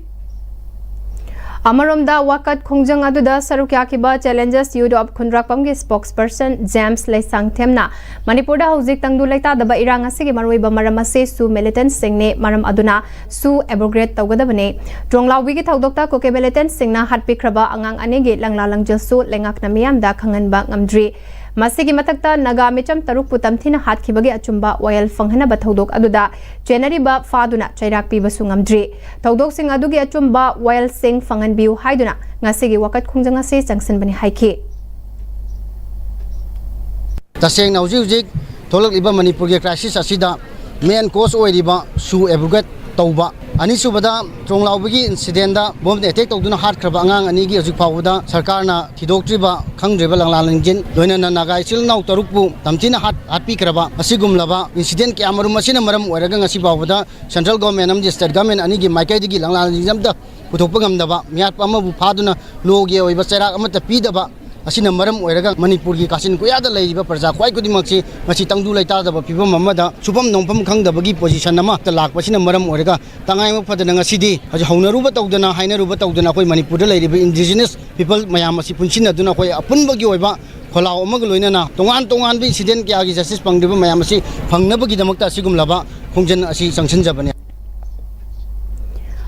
ꯑꯃꯔꯣꯝꯗ ꯋꯥꯀꯠ ꯈꯣꯡꯖꯪ ꯑꯗꯨꯗ ꯁꯔꯨꯛ ꯌꯥꯈꯤꯕ ꯆꯦꯂꯦꯟꯖꯦꯁ ꯌꯨꯠ ꯑꯣꯐ ꯈꯨꯟꯗ꯭ꯔꯥꯛꯄꯝꯒꯤ ꯁ꯭ꯄꯣꯛꯁꯄꯔꯁꯟ ꯖꯦꯝꯁ ꯂꯩꯁꯥꯡꯊꯦꯝꯅ ꯃꯅꯤꯄꯨꯔꯗ ꯍꯧꯖꯤꯛ ꯇꯪꯗꯨ ꯂꯩꯇꯥꯗꯕ ꯏꯔꯥꯡ ꯑꯁꯤꯒꯤ ꯃꯔꯨꯑꯣꯏꯕ ꯃꯔꯝ ꯑꯁꯤ ꯁꯨ ꯃꯤꯂꯤꯇꯦꯟꯠꯁꯤꯡꯅꯤ, ꯃꯔꯝ ꯑꯗꯨꯅ ꯁꯨ ꯑꯦꯕ꯭ꯔꯣꯒꯦꯠ ꯇꯧꯒꯗꯕꯅꯤ꯫ ꯇ꯭ꯔꯣꯡꯂꯥꯎꯕꯤꯒꯤ ꯊꯧꯗꯣꯛꯇ ꯀꯨꯀꯤ ꯃꯤꯂꯤꯇꯦꯟꯠꯁꯤꯡꯅ ꯍꯥꯠꯄꯤꯈ꯭ꯔꯕ ꯑꯉꯥꯡ ꯑꯅꯤꯒꯤ ꯂꯪꯂꯥ ꯂꯪꯖꯦꯜꯁꯨ ꯂꯩꯉꯥꯛꯅ ꯃꯤꯌꯥꯝꯗ ꯈꯪꯍꯟꯕ ꯉꯝꯗ꯭ꯔꯤ꯫ ꯃꯁꯤꯒꯤ ꯃꯊꯛꯇ ꯅꯥꯒꯥ ꯃꯤꯆꯝ ꯇꯔꯨꯛꯄꯨ ꯇꯝꯊꯤꯅ ꯍꯥꯠꯈꯤꯕꯒꯤ ꯑꯆꯨꯝꯕ ꯋꯥꯌꯦꯜ ꯐꯪꯍꯟꯅꯕ ꯊꯧꯗꯣꯛ ꯑꯗꯨꯗ ꯆꯦꯟꯅꯔꯤꯕ ꯐꯥꯗꯨꯅ ꯆꯩꯔꯥꯛ ꯄꯤꯕꯁꯨ ꯉꯝꯗ꯭ꯔꯤ꯫ ꯊꯧꯗꯣꯛꯁꯤꯡ ꯑꯗꯨꯒꯤ ꯑꯆꯨꯝꯕ ꯋꯥꯌꯦꯜꯁꯤꯡ ꯐꯪꯍꯟꯕꯤꯌꯨ ꯍꯥꯏꯗꯨꯅ ꯉꯁꯤꯒꯤ ꯋꯥꯀꯠ ꯈꯣꯡꯖꯪ ꯑꯁꯤ ꯆꯪꯁꯤꯟꯕꯅꯤ ꯍꯥꯏꯈꯤ꯫ ꯇꯁꯦꯡꯅ ꯍꯧꯖꯤꯛ ꯍꯧꯖꯤꯛ ꯊꯣꯛꯂꯛꯂꯤꯕ ꯃꯅꯤꯄꯨꯔꯒꯤ ꯀ꯭ꯔꯥꯏꯁꯤꯁ ꯑꯁꯤꯗ ꯃꯦꯟ ꯀꯣꯁ ꯑꯣꯏꯔꯤꯕ ꯁꯨ ꯑꯦꯕ꯭ꯔꯣꯒꯦꯠ ꯇꯧꯕ ꯑꯅꯤꯁꯨꯕꯗ, ꯇ꯭ꯔꯣꯡꯂꯥꯎꯕꯒꯤ ꯏꯟꯁꯤꯗꯦꯟꯗ ꯕꯣꯝꯅ ꯑꯦꯇꯦꯛ ꯇꯧꯗꯨꯅ ꯍꯥꯠꯈ꯭ꯔꯕ ꯑꯉꯥꯡ ꯑꯅꯤꯒꯤ ꯍꯧꯖꯤꯛ ꯐꯥꯎꯕꯗ ꯁꯔꯀꯥꯔꯅ ꯊꯤꯗꯣꯛꯇ꯭ꯔꯤꯕ, ꯈꯪꯗ꯭ꯔꯤꯕ ꯂꯪꯂꯥ ꯂꯪꯖꯤꯟ, ꯂꯣꯏꯅꯅ ꯅꯥꯒꯥ ꯏꯆꯤꯜ ꯏꯅꯥꯎ ꯇꯔꯨꯛꯄꯨ ꯇꯝꯊꯤꯅ ꯍꯥꯠ-, ꯍꯥꯠꯄꯤꯈ꯭ꯔꯕ ꯑꯁꯤꯒꯨꯝꯂꯕ ꯏꯟꯁꯤꯗꯦꯟ ꯀꯌꯥꯃꯔꯨꯝ ꯑꯁꯤꯅ ꯃꯔꯝ ꯑꯣꯏꯔꯒ ꯉꯁꯤ ꯐꯥꯎꯕꯗ ꯁꯦꯟꯇ꯭ꯔꯦꯜ ꯒꯣꯔꯃꯦꯟ ꯑꯃꯗꯤ ꯁ꯭ꯇꯦꯠ ꯒꯣꯔꯃꯦꯟ ꯑꯅꯤꯒꯤ ꯃꯥꯏꯀꯩꯗꯒꯤ ꯂꯪꯂꯥ ꯂꯪꯖꯤꯟ ꯑꯃꯠꯇ ꯄꯨꯊꯣꯛꯄ ꯉꯝꯗꯕ, ꯃꯤꯍꯥꯠꯄ ꯑꯃꯕꯨ ꯐꯥꯗꯨꯅ ꯂꯣꯒꯤ ꯑꯣꯏꯕ ꯆꯩꯔꯥꯛ ꯑꯃꯠꯇ ꯄꯤꯗꯕ ꯑꯁꯤꯅ ꯃꯔꯝ ꯑꯣꯏꯔꯒ ꯃꯅꯤꯄꯨꯔꯒꯤ ꯀꯥꯆꯤꯟ ꯀꯣꯌꯥꯗ ꯂꯩꯔꯤꯕ ꯄ꯭ꯔꯖꯥ ꯈ꯭ꯋꯥꯏ ꯈꯨꯗꯤꯡꯃꯛꯁꯤ ꯉꯁꯤ ꯇꯪꯗꯨ ꯂꯩꯇꯥꯗꯕ ꯐꯤꯕꯝ ꯑꯃꯗ ꯁꯨꯐꯝ ꯅꯣꯝꯐꯝ ꯈꯪꯗꯕꯒꯤ ꯄꯣꯖꯤꯁꯟ ꯑꯃꯗ ꯂꯥꯛꯄꯁꯤꯅ ꯃꯔꯝ ꯑꯣꯏꯔꯒ ꯇꯉꯥꯏ ꯐꯗꯅ ꯉꯁꯤꯗꯤ ꯍꯧꯖꯤꯛ ꯍꯧꯅꯔꯨꯕ ꯇꯧꯗꯅ, ꯍꯥꯏꯅꯔꯨꯕ ꯇꯧꯗꯅ ꯑꯩꯈꯣꯏ ꯃꯅꯤꯄꯨꯔꯗ ꯂꯩꯔꯤꯕ ꯏꯟꯗꯤꯖꯤꯅꯁ ꯄꯤꯄꯜ ꯃꯌꯥꯝ ꯑꯁꯤ ꯄꯨꯟꯁꯤꯟꯅꯗꯨꯅ ꯑꯩꯈꯣꯏ ꯑꯄꯨꯟꯕꯒꯤ ꯑꯣꯏꯕ ꯈꯣꯜꯂꯥꯎ ꯑꯃꯒ ꯂꯣꯏꯅꯅ ꯇꯣꯉꯥꯟ ꯇꯣꯉꯥꯟꯕ ꯏꯟꯁꯤꯗꯦꯟ ꯀꯌꯥꯒꯤ ꯖꯁꯇꯤꯁ ꯐꯪꯗ꯭ꯔꯤꯕ ꯃꯌꯥꯝ ꯑꯁꯤ ꯐꯪꯅꯕꯒꯤꯗꯃꯛꯇ ꯑꯁꯤꯒꯨꯝꯂꯕ ꯈꯣꯡꯖꯪ ꯑꯁꯤ ꯆꯪꯁꯤꯟꯖꯕꯅꯤ꯫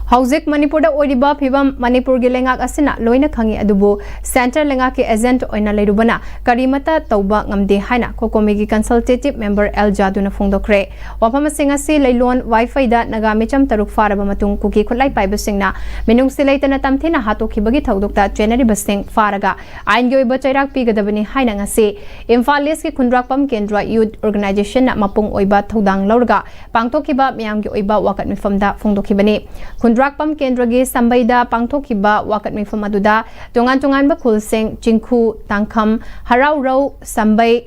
ꯍꯧꯖꯤꯛ ꯃꯅꯤꯄꯨꯔꯗ ꯑꯣꯏꯔꯤꯕ ꯐꯤꯕꯝ ꯃꯅꯤꯄꯨꯔꯒꯤ ꯂꯩꯉꯥꯛ ꯑꯁꯤꯅ ꯂꯣꯏꯅ ꯈꯪꯏ, ꯑꯗꯨꯕꯨ ꯁꯦꯟꯇ꯭ꯔꯦꯜ ꯂꯩꯉꯥꯛꯀꯤ ꯑꯦꯖꯦꯟꯠ ꯑꯣꯏꯅ ꯂꯩꯔꯨꯕꯅ ꯀꯔꯤꯃꯠꯇ ꯇꯧꯕ ꯉꯝꯗꯦ ꯍꯥꯏꯅ ꯀꯣꯀꯣꯃꯤꯒꯤ ꯀꯟꯁꯜꯇꯦꯇꯤꯚ ꯃꯦꯝꯕꯔ ꯑꯦꯜ ꯖꯥꯗꯨꯅ ꯐꯣꯡꯗꯣꯛꯈ꯭ꯔꯦ꯫ ꯋꯥꯐꯝꯁꯤꯡ ꯑꯁꯤ ꯂꯩꯂꯣꯟ ꯋꯥꯏꯐꯩꯗ ꯅꯥꯒꯥ ꯃꯤꯆꯝ ꯇꯔꯨꯛ ꯐꯥꯔꯕ ꯃꯇꯨꯡ ꯀꯨꯀꯤ ꯈꯨꯠꯂꯥꯏ ꯄꯥꯏꯕꯁꯤꯡꯅ ꯃꯤꯅꯨꯡꯁꯤ ꯂꯩꯇꯅ ꯇꯝꯊꯤꯅ ꯍꯥꯠꯇꯣꯛꯈꯤꯕꯒꯤ ꯊꯧꯗꯣꯛꯇ ꯆꯦꯟꯅꯔꯤꯕꯁꯤꯡ ꯐꯥꯔꯒ ꯑꯥꯏꯟꯒꯤ ꯑꯣꯏꯕ ꯆꯩꯔꯥꯛ ꯄꯤꯒꯗꯕꯅꯤ ꯍꯥꯏꯅ ꯉꯁꯤ ꯏꯝꯐꯥꯜ ꯏꯁꯀꯤ ꯈꯨꯟꯗ꯭ꯔꯥꯛꯄꯝ ꯀꯦꯟꯗ꯭ꯔ ꯌꯨꯠ ꯑꯣꯔꯒꯅꯥꯏꯖꯦꯁꯟꯅ ꯃꯄꯨꯡ ꯑꯣꯏꯕ ꯊꯧꯗꯥꯡ ꯂꯧꯔꯒ ꯄꯥꯡꯊꯣꯛꯈꯤꯕ ꯃꯤꯌꯥꯝꯒꯤ ꯑꯣꯏꯕ ꯋꯥꯀꯠ ꯃꯤꯐꯝꯗ ꯐꯣꯡꯗꯣꯛꯈꯤꯕꯅꯤ꯫ ꯈꯨꯟꯗ꯭ꯔꯥꯛꯄꯝ ꯀꯦꯟꯗ꯭ꯔꯒꯤ ꯁꯝꯕꯩꯗ ꯄꯥꯡꯊꯣꯛꯈꯤꯕ ꯋꯥꯀꯠ ꯃꯤꯐꯝ ꯑꯗꯨꯗ ꯇꯣꯉꯥꯟ ꯇꯣꯉꯥꯟꯕ ꯈꯨꯜꯁꯤꯡ ꯆꯤꯡꯈꯨ, ꯇꯥꯡꯈꯝ, ꯍꯔꯥꯎꯔꯧ, ꯁꯝꯕꯩ,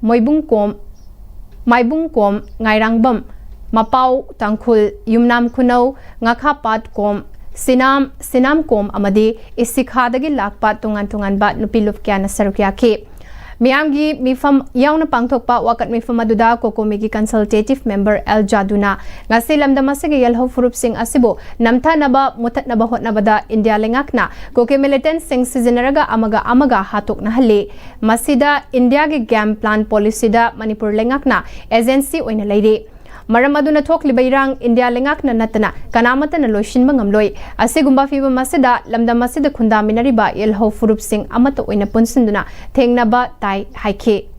ꯃꯣꯏꯕꯨꯡꯀꯣꯝ, ꯃꯥꯏꯕꯨꯡꯀꯣꯝ, ꯉꯥꯏꯔꯥꯡꯕꯝ, ꯃꯄꯥꯎ, ꯇꯥꯡꯈꯨꯜ, ꯌꯨꯝꯅꯥꯝ ꯈꯨꯅꯧ, ꯉꯥꯈꯥꯄꯥꯠ ꯀꯣꯝ, ꯁꯤꯅꯥꯝ, ꯁꯤꯅꯥꯝ ꯀꯣꯝ ꯑꯃꯗꯤ ꯏꯁꯤꯈꯥꯗꯒꯤ ꯂꯥꯛꯄ ꯇꯣꯉꯥꯟ ꯇꯣꯉꯥꯟꯕ ꯅꯨꯄꯤ ꯂꯨꯞ ꯀꯌꯥꯅ ꯁꯔꯨꯛ ꯌꯥꯈꯤ꯫ ꯃꯤꯌꯥꯝꯒꯤ ꯃꯤꯐꯝ ꯌꯥꯎꯅ ꯄꯥꯡꯊꯣꯛꯄ ꯋꯥꯀꯠ ꯃꯤꯐꯝ ꯑꯗꯨꯗ ꯀꯣꯀꯣꯃꯤꯒꯤ ꯀꯟꯁꯜꯇꯦꯇꯤꯚ ꯃꯦꯝꯕꯔ ꯑꯦꯜ ꯖꯥꯗꯨꯅ ꯉꯁꯤ ꯂꯝꯗꯝ ꯑꯁꯤꯒꯤ ꯌꯦꯜꯍꯧ ꯐꯨꯔꯨꯞꯁꯤꯡ ꯑꯁꯤꯕꯨ ꯅꯝꯊꯅꯕ, ꯃꯨꯊꯠꯅꯕ ꯍꯣꯠꯅꯕꯗ ꯏꯟꯗꯤꯌꯥ ꯂꯩꯉꯥꯛꯅ ꯀꯨꯀꯤ ꯃꯤꯂꯤꯇꯦꯟꯠꯁꯤꯡ ꯁꯤꯖꯤꯟꯅꯔꯒ ꯑꯃꯒ ꯑꯃꯒ ꯍꯥꯠꯇꯣꯛꯅꯍꯜꯂꯤ꯫ ꯃꯁꯤꯗ ꯏꯟꯗꯤꯌꯥꯒꯤ ꯒꯦꯝ ꯄ꯭ꯂꯥꯟ ꯄꯣꯂꯤꯁꯤꯗ ꯃꯅꯤꯄꯨꯔ ꯂꯩꯉꯥꯛꯅ ꯑꯦꯖꯦꯟꯁꯤ ꯑꯣꯏꯅ ꯂꯩꯔꯤ꯫ ꯃꯔꯝ ꯑꯗꯨꯅ ꯊꯣꯛꯂꯤꯕ ꯏꯔꯥꯡ ꯏꯟꯗꯤꯌꯥ ꯂꯩꯉꯥꯛꯅ ꯅꯠꯇꯅ ꯀꯅꯥꯃꯠꯇꯅ ꯂꯣꯏꯁꯤꯟꯕ ꯉꯝꯂꯣꯏ꯫ ꯑꯁꯤꯒꯨꯝꯕ ꯐꯤꯕꯝ ꯑꯁꯤꯗ ꯂꯝꯗꯝ ꯑꯁꯤꯗ ꯈꯨꯟꯗꯥꯃꯤꯟꯅꯔꯤꯕ ꯌꯦꯜꯍꯧ ꯐꯨꯔꯨꯞꯁꯤꯡ ꯑꯃꯠꯇ ꯑꯣꯏꯅ ꯄꯨꯟꯁꯤꯟꯗꯨꯅ ꯊꯦꯡꯅꯕ ꯇꯥꯏ ꯍꯥꯏꯈꯤ꯫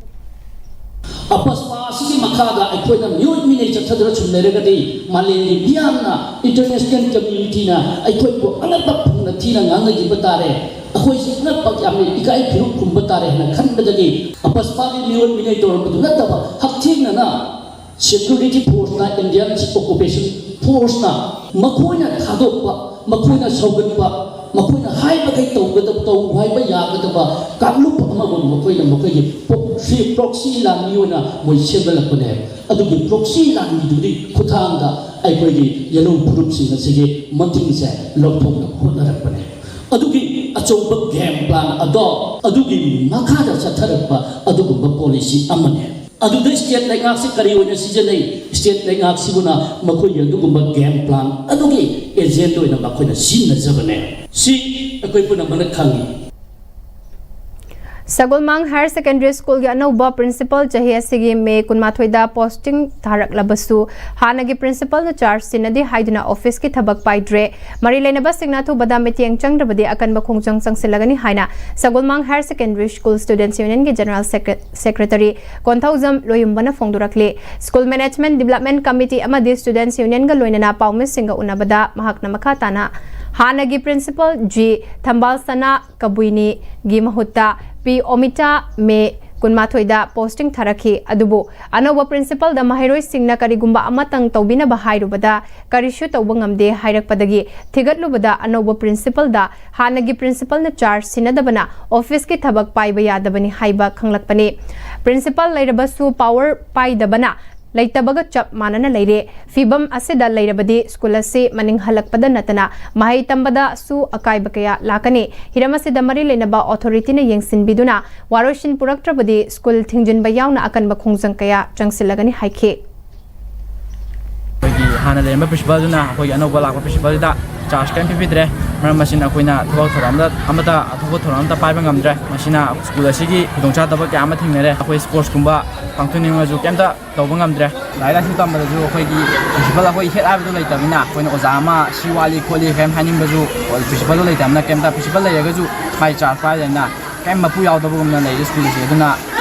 ꯑꯄꯁꯄꯥ ꯑꯁꯤꯒꯤ ꯃꯈꯥꯗ ꯑꯩꯈꯣꯏꯅ ꯃꯤꯑꯣꯠ ꯃꯤꯅꯩ ꯆꯠꯊꯗꯨꯅ ꯁꯨꯝ ꯂꯩꯔꯒꯗꯤ ꯃꯥꯂꯦꯝꯒꯤ ꯃꯤꯌꯥꯝꯅ, ꯏꯟꯇꯔꯅꯦꯁꯅꯦꯜ ꯀꯝꯃ꯭ꯌꯨꯅꯤꯇꯤꯅ ꯑꯩꯈꯣꯏꯕꯨ ꯑꯉꯛꯄ ꯐꯪꯅ ꯊꯤꯅ ꯉꯥꯡꯅꯈꯤꯕ ꯇꯥꯔꯦ꯫ ꯑꯩꯈꯣꯏꯁꯤ ꯑꯉꯛꯄ, ꯌꯥꯝꯅ ꯏꯀꯥꯏ ꯐꯤꯔꯨꯛ ꯈꯨꯝꯕ ꯇꯥꯔꯦ ꯍꯥꯏꯅ ꯈꯟꯕꯗꯒꯤ ꯑꯄꯁꯄꯥꯒꯤ ꯃꯤꯑꯣꯠ ꯃꯤꯅꯩ ꯇꯧꯔꯝꯕꯗꯨ ꯅꯠꯇꯕ ꯍꯛꯊꯦꯡꯅꯅ ꯁꯦꯀ꯭ꯌꯨꯔꯤꯇꯤ ꯐꯣꯔꯁꯅ ꯏꯟꯗꯤꯌꯥꯟ ꯑꯣꯀꯨꯄꯦꯁꯟ ꯐꯣꯔꯁꯅ ꯃꯈꯣꯏꯅ ꯊꯥꯗꯣꯛꯄ, ꯃꯈꯣꯏꯅ ꯁꯧꯒꯠꯄ, ꯃꯈꯣꯏꯅ ꯍꯥꯏꯕꯈꯩ ꯇꯧꯒꯗꯕ, ꯇꯧ ꯍꯥꯏꯕ ꯌꯥꯒꯗꯕ ꯀꯥꯡꯂꯨꯞ ꯑꯃꯕꯨ ꯃꯈꯣꯏꯅ ꯃꯈꯣꯏꯒꯤ ꯄ꯭ꯔꯣꯛꯁꯤ, ꯄ꯭ꯔꯣꯛꯁꯤ ꯂꯥꯟꯃꯤ ꯑꯣꯏꯅ ꯃꯣꯏ ꯁꯦꯝꯒꯠꯂꯛꯄꯅꯦ꯫ ꯑꯗꯨꯒꯤ ꯄ꯭ꯔꯣꯛꯁꯤ ꯂꯥꯟꯃꯤꯗꯨꯒꯤ ꯈꯨꯠꯊꯥꯡꯗ ꯑꯩꯈꯣꯏꯒꯤ ꯌꯦꯜꯍꯧ ꯐꯨꯔꯨꯞꯁꯤꯡ ꯑꯁꯤꯒꯤ ꯃꯇꯤꯡꯁꯦ ꯂꯧꯊꯣꯛꯅꯕ ꯍꯣꯠꯅꯔꯛꯄꯅꯦ꯫ ꯑꯗꯨꯒꯤ ꯑꯆꯧꯕ ꯒꯦꯝ ꯄ꯭ꯂꯥꯟ ꯑꯗꯣ ꯑꯗꯨꯒꯤ ꯃꯈꯥꯗ ꯆꯠꯊꯔꯛꯄ ꯑꯗꯨꯒꯨꯝꯕ ꯄꯣꯂꯤꯁꯤ ꯑꯃꯅꯦ꯫ ꯑꯗꯨꯗ ꯁ꯭ꯇꯦꯠ ꯂꯩꯉꯥꯛꯁꯤ ꯀꯔꯤ ꯑꯣꯏꯅ ꯁꯤꯖꯤꯟꯅꯩ? ꯁ꯭ꯇꯦꯠ ꯂꯩꯉꯥꯛꯁꯤꯕꯨꯅ ꯃꯈꯣꯏꯒꯤ ꯑꯗꯨꯒꯨꯝꯕ ꯒꯦꯝ ꯄ꯭ꯂꯥꯟ ꯑꯗꯨꯒꯤ ꯑꯦꯖꯦꯟꯠ ꯑꯣꯏꯅ ꯃꯈꯣꯏꯅ ꯁꯤꯖꯤꯟꯅꯖꯕꯅꯦ꯫ ꯁꯤ ꯑꯩꯈꯣꯏ ꯄꯨꯝꯅꯃꯛꯅ ꯈꯪꯉꯤ꯫ ꯁꯒꯣꯜꯃꯥꯡ ꯍꯥꯌꯔ ꯁꯦꯀꯦꯟꯗꯔꯤ ꯁ꯭ꯀꯨꯜꯒꯤ ꯑꯅꯧꯕ ꯄ꯭ꯔꯤꯟꯁꯤꯄꯜ ꯆꯍꯤ ꯑꯁꯤꯒꯤ ꯃꯦ ꯀꯨꯟꯃꯥꯊꯣꯏꯗ ꯄꯣꯁꯇꯤꯡ ꯊꯥꯔꯛꯂꯕꯁꯨ ꯍꯥꯟꯅꯒꯤ ꯄ꯭ꯔꯤꯟꯁꯤꯄꯜꯅ ꯆꯥꯔꯖ ꯁꯤꯟꯅꯗꯦ ꯍꯥꯏꯗꯨꯅ ꯑꯣꯐꯤꯁꯀꯤ ꯊꯕꯛ ꯄꯥꯏꯗ꯭ꯔꯦ꯫ ꯃꯔꯤ ꯂꯩꯅꯕꯁꯤꯡꯅ ꯑꯊꯨꯕꯗ ꯃꯤꯠꯌꯦꯡ ꯆꯪꯗ꯭ꯔꯕꯗꯤ ꯑꯀꯟꯕ ꯈꯣꯡꯖꯪ ꯆꯪꯁꯤꯜꯂꯒꯅꯤ ꯍꯥꯏꯅ Sagolmang higher secondary school students ꯌꯨꯅꯤꯌꯟꯒꯤ ꯖꯦꯅꯔꯦꯜ ꯁꯦꯀ꯭ꯔꯦ-, ꯁꯦꯀ꯭ꯔꯦꯇꯔꯤ ꯀꯣꯟꯊꯧꯖꯝ ꯂꯣꯌꯨꯝꯕꯅ ꯐꯣꯡꯗꯣꯔꯛꯂꯤ꯫ ꯁ꯭ꯀꯨꯜ ꯃꯦꯅꯦꯖꯃꯦꯟꯠ ꯗꯤꯕꯦꯂꯞꯃꯦꯟꯠ ꯀꯃꯤꯇꯤ ꯑꯃꯗꯤ ꯁ꯭ꯇꯨꯗꯦꯟꯠꯁ ꯌꯨꯅꯤꯌꯟꯒ ꯂꯣꯏꯅꯅ ꯄꯥꯎꯃꯤꯁꯤꯡꯒ ꯎꯅꯕꯗ ꯃꯍꯥꯛꯅ ꯃꯈꯥ ꯇꯥꯅ ꯍꯥꯟꯅꯒꯤ ꯄ꯭ꯔꯤꯟꯁꯤꯄꯜ ꯖꯤ ꯊꯝꯕꯥꯜꯁꯅꯥ ꯀꯕꯨꯏꯅꯤꯒꯤ ꯃꯍꯨꯠꯇ ꯄꯤ ꯑꯣꯃꯤꯇꯥ ꯃꯦ ꯀꯨꯟꯃꯥꯊꯣꯏꯗ ꯄꯣꯁꯇꯤꯡ ꯊꯥꯔꯛꯈꯤ꯫ ꯑꯗꯨꯕꯨ ꯑꯅꯧꯕ ꯄ꯭ꯔꯤꯟꯁꯤꯄꯜꯗ ꯃꯍꯩꯔꯣꯏꯁꯤꯡꯅ ꯀꯔꯤꯒꯨꯝꯕ ꯑꯃꯇꯪ ꯇꯧꯕꯤꯅꯕ ꯍꯥꯏꯔꯨꯕꯗ ꯀꯔꯤꯁꯨ ꯇꯧꯕ ꯉꯝꯗꯦ ꯍꯥꯏꯔꯛꯄꯗꯒꯤ ꯊꯤꯒꯠꯂꯨꯕꯗ ꯑꯅꯧꯕ ꯄ꯭ꯔꯤꯟꯁꯤꯄꯜꯗ ꯍꯥꯟꯅꯒꯤ ꯄ꯭ꯔꯤꯟꯁꯤꯄꯜꯅ ꯆꯥꯔꯖ ꯁꯤꯟꯅꯗꯕꯅ ꯑꯣꯐꯤꯁꯀꯤ ꯊꯕꯛ ꯄꯥꯏꯕ ꯌꯥꯗꯕꯅꯤ ꯍꯥꯏꯕ ꯈꯪꯂꯛꯄꯅꯤ꯫ ꯄ꯭ꯔꯤꯟꯁꯤꯄꯜ ꯂꯩꯔꯕꯁꯨ ꯄꯥꯋꯔ ꯄꯥꯏꯗꯕꯅ ꯂꯩꯇꯕꯒ ꯆꯞ ꯃꯥꯟꯅꯅ ꯂꯩꯔꯦ꯫ ꯐꯤꯚꯝ ꯑꯁꯤꯗ ꯂꯩꯔꯕꯗꯤ ꯁ꯭ꯀꯨꯜ ꯑꯁꯤ ꯃꯅꯤꯡ ꯍꯜꯂꯛꯄꯗ ꯅꯠꯇꯅ ꯃꯍꯩ ꯇꯝꯕꯗꯁꯨ ꯑꯀꯥꯏꯕ ꯀꯌꯥ ꯂꯥꯛꯀꯅꯤ꯫ ꯍꯤꯔꯝ ꯑꯁꯤꯗ ꯃꯔꯤ ꯂꯩꯅꯕ ꯑꯣꯊꯣꯔꯤꯇꯤꯅ ꯌꯦꯡꯁꯤꯟꯕꯤꯗꯨꯅ ꯋꯥꯔꯣꯏꯁꯤꯟ ꯄꯨꯔꯛꯇ꯭ꯔꯕꯗꯤ ꯁ꯭ꯀꯨꯜ ꯊꯤꯡꯖꯤꯟꯕ ꯌꯥꯎꯅ ꯑꯀꯟꯕ ꯈꯣꯡꯖꯪ ꯀꯌꯥ ꯆꯪꯁꯤꯜꯂꯒꯅꯤ ꯍꯥꯏꯈꯤ꯫ ꯑꯩꯈꯣꯏꯒꯤ ꯍꯥꯟꯅ ꯂꯩꯔꯝꯕ ꯄ꯭ꯔꯤꯟꯁꯤꯄꯥꯜꯗꯨꯅ ꯑꯩꯈꯣꯏꯒꯤ ꯑꯅꯧꯕ ꯂꯥꯛꯄ ꯄ꯭ꯔꯤꯟꯁꯤꯄꯥꯜꯗꯨꯗ ꯆꯥꯔꯖ ꯀꯔꯤꯝ ꯄꯤꯕꯤꯗ꯭ꯔꯦ꯫ ꯃꯔꯝ ꯑꯁꯤꯅ ꯑꯩꯈꯣꯏꯅ ꯊꯕꯛ ꯊꯧꯔꯝ ꯑꯃꯗ, ꯑꯇꯣꯞꯄ ꯊꯧꯔꯝ ꯑꯃꯗ ꯄꯥꯏꯕ ꯉꯝꯗ꯭ꯔꯦ꯫ ꯃꯁꯤꯅ ꯁ꯭ꯀꯨꯜ ꯑꯁꯤꯒꯤ ꯈꯨꯗꯣꯡꯆꯥꯗꯕ ꯀꯌꯥ ꯑꯃ ꯊꯦꯡꯅꯔꯦ꯫ ꯑꯩꯈꯣꯏ ꯁ꯭ꯄꯣꯔꯠꯁꯀꯨꯝꯕ ꯄꯥꯡꯊꯣꯛꯅꯤꯡꯉꯁꯨ ꯀꯩꯝꯇ ꯇꯧꯕ ꯉꯝꯗ꯭ꯔꯦ꯫ ꯂꯥꯏꯔꯤꯛ ꯂꯥꯏꯁꯨ ꯇꯝꯕꯗꯁꯨ ꯑꯩꯈꯣꯏꯒꯤ ꯄ꯭ꯔꯤꯟꯁꯤꯄꯥꯜ ꯑꯩꯈꯣꯏ ꯍꯦꯠ ꯍꯥꯏꯕꯗꯨ ꯂꯩꯇꯕꯅꯤꯅ ꯑꯩꯈꯣꯏꯅ ꯑꯣꯖꯥ ꯑꯃ ꯁꯤ ꯋꯥꯠꯂꯤ ꯈꯣꯠꯂꯤ ꯀꯔꯤꯝ ꯍꯥꯏꯅꯤꯡꯕꯁꯨ ꯄ꯭ꯔꯤꯟꯁꯤꯄꯥꯜꯗꯣ ꯂꯩꯇꯕꯅꯤꯅ ꯀꯩꯝꯇ, ꯄ꯭ꯔꯤꯟꯁꯤꯄꯥꯜ ꯂꯩꯔꯒꯁꯨ ꯃꯥꯏ ꯆꯥꯔꯖ ꯄꯥꯏꯗꯕꯅꯤꯅ ꯀꯩꯝ ꯃꯄꯨ ꯌꯥꯎꯗꯕꯒꯨꯝꯅ ꯂꯩꯔꯦ ꯁ꯭ꯀꯨꯜ ꯑꯁꯤ꯫ ꯑꯗꯨꯅ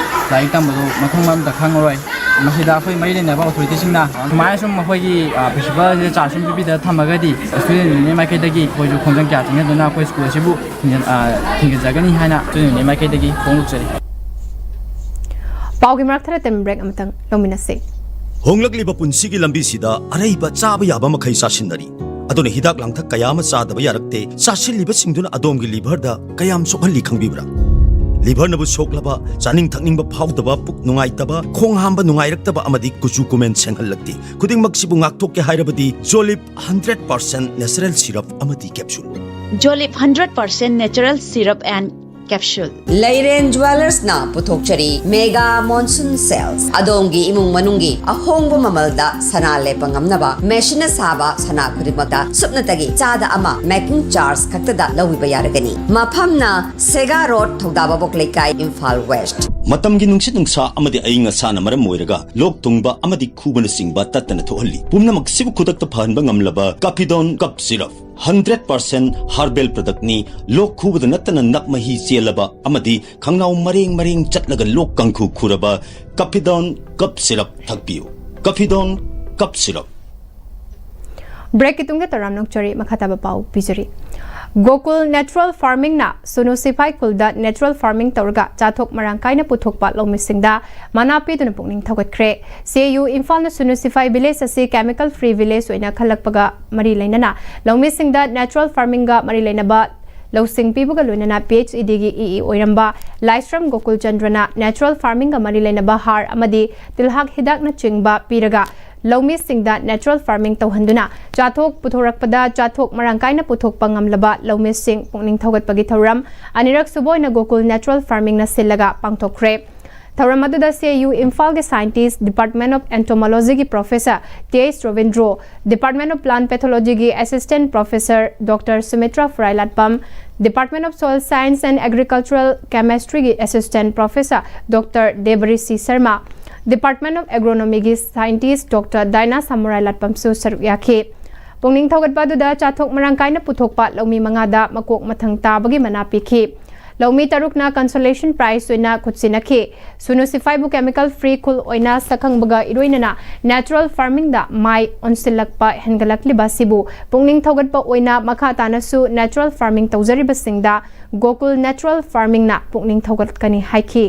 ꯂꯥꯏꯔꯤꯛ ꯇꯝꯕꯗꯨ ꯃꯊꯣꯡ ꯃꯔꯝ ꯑꯝꯇ ꯈꯪꯉꯔꯣꯏ꯫ ꯃꯁꯤꯗ ꯑꯩꯈꯣꯏ ꯃꯔꯤ ꯂꯩꯅꯕ ꯑꯣꯊꯣꯔꯤꯇꯤꯁꯤꯡꯅ ꯁꯨꯃꯥꯏꯅ ꯁꯨꯝ ꯑꯩꯈꯣꯏꯒꯤ, ꯑ, ꯄ꯭ꯔꯤꯟꯁꯤꯄꯥꯜꯁꯦ ꯆꯥꯔꯖ ꯁꯨꯝ ꯄꯤꯕꯤꯗ ꯊꯝꯃꯒꯗꯤ ꯁ꯭ꯇꯨꯗꯦꯟꯠ ꯌꯨꯅꯤꯌꯟ ꯃꯥꯏꯀꯩꯗꯒꯤ ꯑꯩꯈꯣꯏꯁꯨ ꯈꯣꯡꯖꯪ ꯀꯌꯥ ꯆꯪꯅꯗꯨꯅ ꯑꯩꯈꯣꯏ ꯁ꯭ꯀꯨꯜ ꯑꯁꯤꯕꯨ ꯊꯤꯡꯖꯤꯟ-, ꯑ, ꯊꯤꯡꯖꯤꯟꯖꯒꯅꯤ ꯍꯥꯏꯅ ꯁ꯭ꯇꯨꯗꯦꯟꯠ ꯌꯨꯅꯤꯌꯟ ꯃꯥꯏꯀꯩꯗꯒꯤ ꯐꯣꯡꯗꯣꯛꯆꯔꯤ꯫ ꯄꯥꯎꯒꯤ ꯃꯔꯛ ꯊꯔ ꯇꯦꯝ ꯕ꯭ꯔꯦꯛ ꯑꯃꯇꯪ ꯂꯧꯃꯤꯟꯅꯁꯤ꯫ ꯍꯣꯡꯂꯛꯂꯤꯕ ꯄꯨꯟꯁꯤꯒꯤ ꯂꯝꯕꯤꯁꯤꯗ ꯑꯔꯩꯕ ꯆꯥꯕ ꯌꯥꯕ ꯃꯈꯩ ꯆꯥꯁꯤꯟꯅꯔꯤ꯫ ꯑꯗꯨꯅ ꯍꯤꯗꯥꯛ ꯂꯥꯡꯊꯛ ꯀꯌꯥ ꯑꯃ ꯆꯥꯗꯕ ꯌꯥꯔꯛꯇꯦ꯫ ꯆꯥꯁꯤꯜꯂꯤꯕꯁꯤꯡꯗꯨꯅ ꯑꯗꯣꯝꯒꯤ ꯂꯤꯚꯔꯗ ꯀꯌꯥꯝ ꯁꯣꯛꯍꯜꯂꯤ ꯈꯪꯕꯤꯕ꯭ꯔꯥ? ꯂꯤꯚꯔꯅꯕꯨ ꯁꯣꯛꯂꯕ, ꯆꯥꯅꯤꯡ ꯊꯛꯅꯤꯡꯕ ꯐꯥꯎꯗꯕ, ꯄꯨꯛ ꯅꯨꯡꯉꯥꯏꯇꯕ, ꯈꯣꯡ ꯍꯥꯝꯕ ꯅꯨꯡꯉꯥꯏꯔꯛꯇꯕ ꯑꯃꯗꯤ ꯀꯨꯆꯨ ꯀꯨꯃꯦꯟ ꯁꯦꯡꯍꯜꯂꯛꯇꯦ꯫ ꯈꯨꯗꯤꯡꯃꯛꯁꯤꯕꯨ ꯉꯥꯛꯊꯣꯛꯀꯦ ꯍꯥꯏꯔꯕꯗꯤ Jolip hundred percent natural syrup ꯑꯃꯗꯤ capsule. Jolip hundred percent natural syrup and capsule. ꯂꯩꯔꯦꯟ ꯖ꯭ꯋꯦꯂꯔꯁꯅ ꯄꯨꯊꯣꯛꯆꯔꯤ ꯃꯦꯒꯥ ꯃꯣꯟꯁꯨꯟ ꯁꯦꯜꯁ꯫ ꯑꯗꯣꯝꯒꯤ ꯏꯃꯨꯡ ꯃꯅꯨꯡꯒꯤ ꯑꯍꯣꯡꯕ ꯃꯃꯜꯗ ꯁꯅꯥ ꯂꯦꯞꯄ ꯉꯝꯅꯕ ꯃꯦꯁꯤꯟꯅ ꯁꯥꯕ ꯁꯅꯥ ꯈꯨꯗꯤꯡꯃꯛꯇ ꯁꯨꯞꯅꯇꯒꯤ ꯆꯥꯗ ꯑꯃ ꯃꯦꯀꯤꯡ ꯆꯥꯔꯖ ꯈꯛꯇꯗ ꯂꯧꯕꯤꯕ ꯌꯥꯔꯒꯅꯤ꯫ ꯃꯐꯝꯅ ꯁꯦꯒꯥ ꯔꯣꯗ, ꯊꯧꯗꯥꯕꯕꯣꯛ ꯂꯩꯀꯥꯏ, ꯏꯝꯐꯥꯜ ꯋꯦꯁ꯭ꯠ꯫ ꯃꯇꯝꯒꯤ ꯅꯨꯡꯁꯤꯠ ꯅꯨꯡꯁꯥ ꯑꯃꯗꯤ ꯑꯏꯪ ꯑꯁꯥꯅ ꯃꯔꯝ ꯑꯣꯏꯔꯒ ꯂꯣꯛ ꯊꯨꯡꯕ ꯑꯃꯗꯤ ꯈꯨꯕꯅꯆꯤꯡꯕ ꯇꯠꯇꯅ ꯊꯣꯛꯍꯜꯂꯤ꯫ ꯄꯨꯝꯅꯃꯛꯁꯤꯕꯨ ꯈꯨꯗꯛꯇ ꯐꯍꯟꯕ ꯉꯝꯂꯕ ꯀꯥꯐꯤꯗꯣꯟ ꯀꯞ ꯁꯤꯔꯞ ꯍꯟꯗ꯭ꯔꯦꯠ ꯄꯥꯔꯁꯦꯟ ꯍꯔꯕꯦꯜ ꯄ꯭ꯔꯗꯛꯅꯤ꯫ ꯂꯣꯛ ꯈꯨꯕꯗ ꯅꯠꯇꯅ ꯅꯞ ꯃꯍꯤ ꯆꯦꯜꯂꯕ ꯑꯃꯗꯤ ꯈꯪꯅꯥꯎ ꯃꯔꯦꯡ ꯃꯔꯦꯡ ꯆꯠꯂꯒ ꯂꯣꯛ ꯀꯥꯡꯈꯨ ꯈꯨꯔꯕ ꯀꯥꯐꯤꯗꯣꯟ ꯀꯞ ꯁꯤꯔꯞ ꯊꯛꯄꯤꯌꯨ꯫ ꯀꯥꯐꯤꯗꯣꯟ ꯀꯞ ꯁꯤꯔꯞ꯫ ꯕ꯭ꯔꯦꯛꯀꯤ ꯇꯨꯡꯗ ꯇꯔꯥꯝꯅ ꯑꯣꯛꯆꯔꯤ꯫ ꯃꯈꯥ ꯇꯥꯕ ꯄꯥꯎ ꯄꯤꯖꯔꯤ꯫ ꯒꯣꯀꯨꯜ ꯅꯦꯆꯔꯦꯜ ꯐꯥꯔꯃꯤꯡꯅ ꯁꯨꯅꯨ ꯁꯤꯐꯥꯏ ꯈꯨꯜꯗ ꯅꯦꯆꯔꯦꯜ ꯐꯥꯔꯃꯤꯡ ꯇꯧꯔꯒ ꯆꯥꯊꯣꯛ ꯃꯔꯥꯡ ꯀꯥꯏꯅ ꯄꯨꯊꯣꯛꯄ ꯂꯧꯃꯤꯁꯤꯡꯗ ꯃꯅꯥ ꯄꯤꯗꯨꯅ ꯄꯨꯛꯅꯤꯡ ꯊꯧꯒꯠꯈ꯭ꯔꯦ꯫ ꯁꯤ ꯑꯦ ꯌꯨ ꯏꯝꯐꯥꯜꯅ ꯁꯨꯅꯨ ꯁꯤꯐꯥꯏ ꯚꯤꯂꯦꯖ ꯑꯁꯤ ꯀꯦꯃꯤꯀꯦꯜ ꯐ꯭ꯔꯤ ꯚꯤꯂꯦꯖ ꯑꯣꯏꯅ ꯈꯜꯂꯛꯄꯒ ꯃꯔꯤ ꯂꯩꯅꯅ ꯂꯧꯃꯤꯁꯤꯡꯗ ꯅꯦꯆꯔꯦꯜ ꯐꯥꯔꯃꯤꯡꯒ ꯃꯔꯤ ꯂꯩꯅꯕ ꯂꯧꯁꯤꯡ ꯄꯤꯕꯒ ꯂꯣꯏꯅꯅ P H E ꯗꯤꯒꯤ E E ꯑꯣꯏꯔꯝꯕ ꯂꯥꯏꯁ꯭ꯔꯝ ꯒꯣꯀꯨꯜ ꯆꯟꯗ꯭ꯔꯅ ꯅꯦꯆꯔꯦꯜ ꯐꯥꯔꯃꯤꯡꯒ ꯃꯔꯤ ꯂꯩꯅꯕ ꯍꯥꯔ ꯑꯃꯗꯤ ꯇꯤꯜꯍꯥꯛ ꯍꯤꯗꯥꯛꯅꯆꯤꯡꯕ ꯄꯤꯔꯒ ꯂꯧꯃꯤꯁꯤꯡꯗ ꯅꯦꯆꯔꯦꯜ ꯐꯥꯔꯃꯤꯡ ꯇꯧꯍꯟꯗꯨꯅ ꯆꯥꯊꯣꯛ ꯄꯨꯊꯣꯔꯛꯄꯗ ꯆꯥꯊꯣꯛ ꯃꯔꯥꯡ ꯀꯥꯏꯅ ꯄꯨꯊꯣꯛꯄ ꯉꯝꯂꯕ ꯂꯧꯃꯤꯁꯤꯡ ꯄꯨꯛꯅꯤꯡ ꯊꯧꯒꯠꯄꯒꯤ ꯊꯧꯔꯝ ꯑꯅꯤꯔꯛ ꯁꯨꯕ ꯑꯣꯏꯅ ꯒꯣꯀꯨꯜ ꯅꯦꯆꯔꯦꯜ ꯐꯥꯔꯃꯤꯡꯅ ꯁꯤꯜꯂꯒ ꯄꯥꯡꯊꯣꯛꯈ꯭ꯔꯦ꯫ ꯊꯧꯔꯝ ꯑꯗꯨꯗ ꯁꯤ ꯑꯦ ꯌꯨ ꯏꯝꯐꯥꯜꯒꯤ ꯁꯥꯏꯟꯇꯤꯁ꯭ꯠ, ꯗꯤꯄꯥꯔꯠꯃꯦꯟꯠ ꯑꯣꯐ ꯑꯦꯟꯇꯣꯃꯣꯂꯣꯖꯤꯒꯤ professor T H Robindro, department of plant ꯄꯦꯊꯣꯂꯣꯖꯤꯒꯤ assistant professor doctor Sumitra Phurailatpam, department of soil science and agricultural ꯀꯦꯃꯤꯁ꯭ꯠꯔꯤꯒꯤ assistant professor doctor Debrishi Sarma, department of ꯑꯦꯒ꯭ꯔꯣꯅꯣꯃꯤꯒꯤ ꯁꯥꯏꯟꯇꯤꯁ꯭ꯠ ꯗꯣꯛꯇꯔ ꯗꯥꯏꯅꯥ ꯁꯥꯃꯨꯔꯥꯏꯂꯥꯠꯄꯝꯁꯨ ꯁꯔꯨꯛ ꯌꯥꯈꯤ꯫ ꯄꯨꯛꯅꯤꯡ ꯊꯧꯒꯠꯄ ꯑꯗꯨꯗ ꯆꯥꯊꯣꯛ ꯃꯔꯥꯡ ꯀꯥꯏꯅ ꯄꯨꯊꯣꯛꯄ ꯂꯧꯃꯤ ꯃꯉꯥꯗ ꯃꯀꯣꯛ ꯃꯊꯪ ꯇꯥꯕꯒꯤ ꯃꯅꯥ ꯄꯤꯈꯤ꯫ ꯂꯧꯃꯤ ꯇꯔꯨꯛꯅ ꯀꯟꯁꯣꯂꯦꯁꯟ ꯄ꯭ꯔꯥꯏꯖ ꯑꯣꯏꯅ ꯈꯨꯠꯁꯤꯟꯅꯈꯤ꯫ ꯁꯨꯅꯨ ꯁꯤꯐꯥꯏꯕꯨ ꯀꯦꯃꯤꯀꯦꯜ ꯐ꯭ꯔꯤ ꯈꯨꯜ ꯑꯣꯏꯅ ꯁꯛꯈꯪꯕꯒ ꯏꯔꯣꯏꯅꯅ ꯅꯦꯆꯔꯦꯜ ꯐꯥꯔꯃꯤꯡꯗ ꯃꯥꯏ ꯑꯣꯟꯁꯤꯜꯂꯛꯄ ꯍꯦꯟꯒꯠꯂꯛꯂꯤꯕ ꯑꯁꯤꯕꯨ ꯄꯨꯛꯅꯤꯡ ꯊꯧꯒꯠꯄ ꯑꯣꯏꯅ ꯃꯈꯥ ꯇꯥꯅꯁꯨ ꯅꯦꯆꯔꯦꯜ ꯐꯥꯔꯃꯤꯡ ꯇꯧꯖꯔꯤꯕꯁꯤꯡꯗ ꯒꯣꯀꯨꯜ ꯅꯦꯆꯔꯦꯜ ꯐꯥꯔꯃꯤꯡꯅ ꯄꯨꯛꯅꯤꯡ ꯊꯧꯒꯠꯀꯅꯤ ꯍꯥꯏꯈꯤ꯫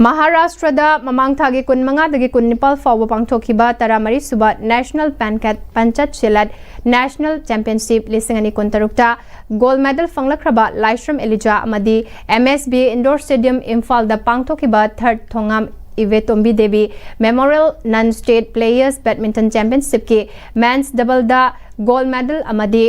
ꯃꯍꯥꯔꯥꯁꯇ꯭ꯔꯗ ꯃꯃꯥꯡ ꯊꯥꯒꯤ ꯀꯨꯟꯃꯉꯥꯗꯒꯤ ꯀꯨꯟꯅꯤꯄꯥꯜ ꯐꯥꯎꯕ ꯄꯥꯡꯊꯣꯛꯈꯤꯕ ꯇꯔꯥꯃꯔꯤ ꯁꯨꯕ National Panchayat Panchayat Silat National Championship ꯂꯤꯁꯤꯡ ꯑꯅꯤ ꯀꯨꯟꯇꯔꯨꯛꯇ gold medal ꯐꯪꯂꯛꯈ꯭ꯔꯕ ꯂꯥꯏꯁ꯭ꯔꯝ ꯑꯦꯂꯤꯖꯥ ꯑꯃꯗꯤ M S B Indoor Stadium ꯏꯝꯐꯥꯜꯗ ꯄꯥꯡꯊꯣꯛꯈꯤꯕ third ꯊꯣꯉꯥꯝ ꯏꯕꯦꯇꯣꯝꯕꯤ Devi Memorial Non State Players Badminton Championshipꯀꯤ men's doubleꯗ gold medal ꯑꯃꯗꯤ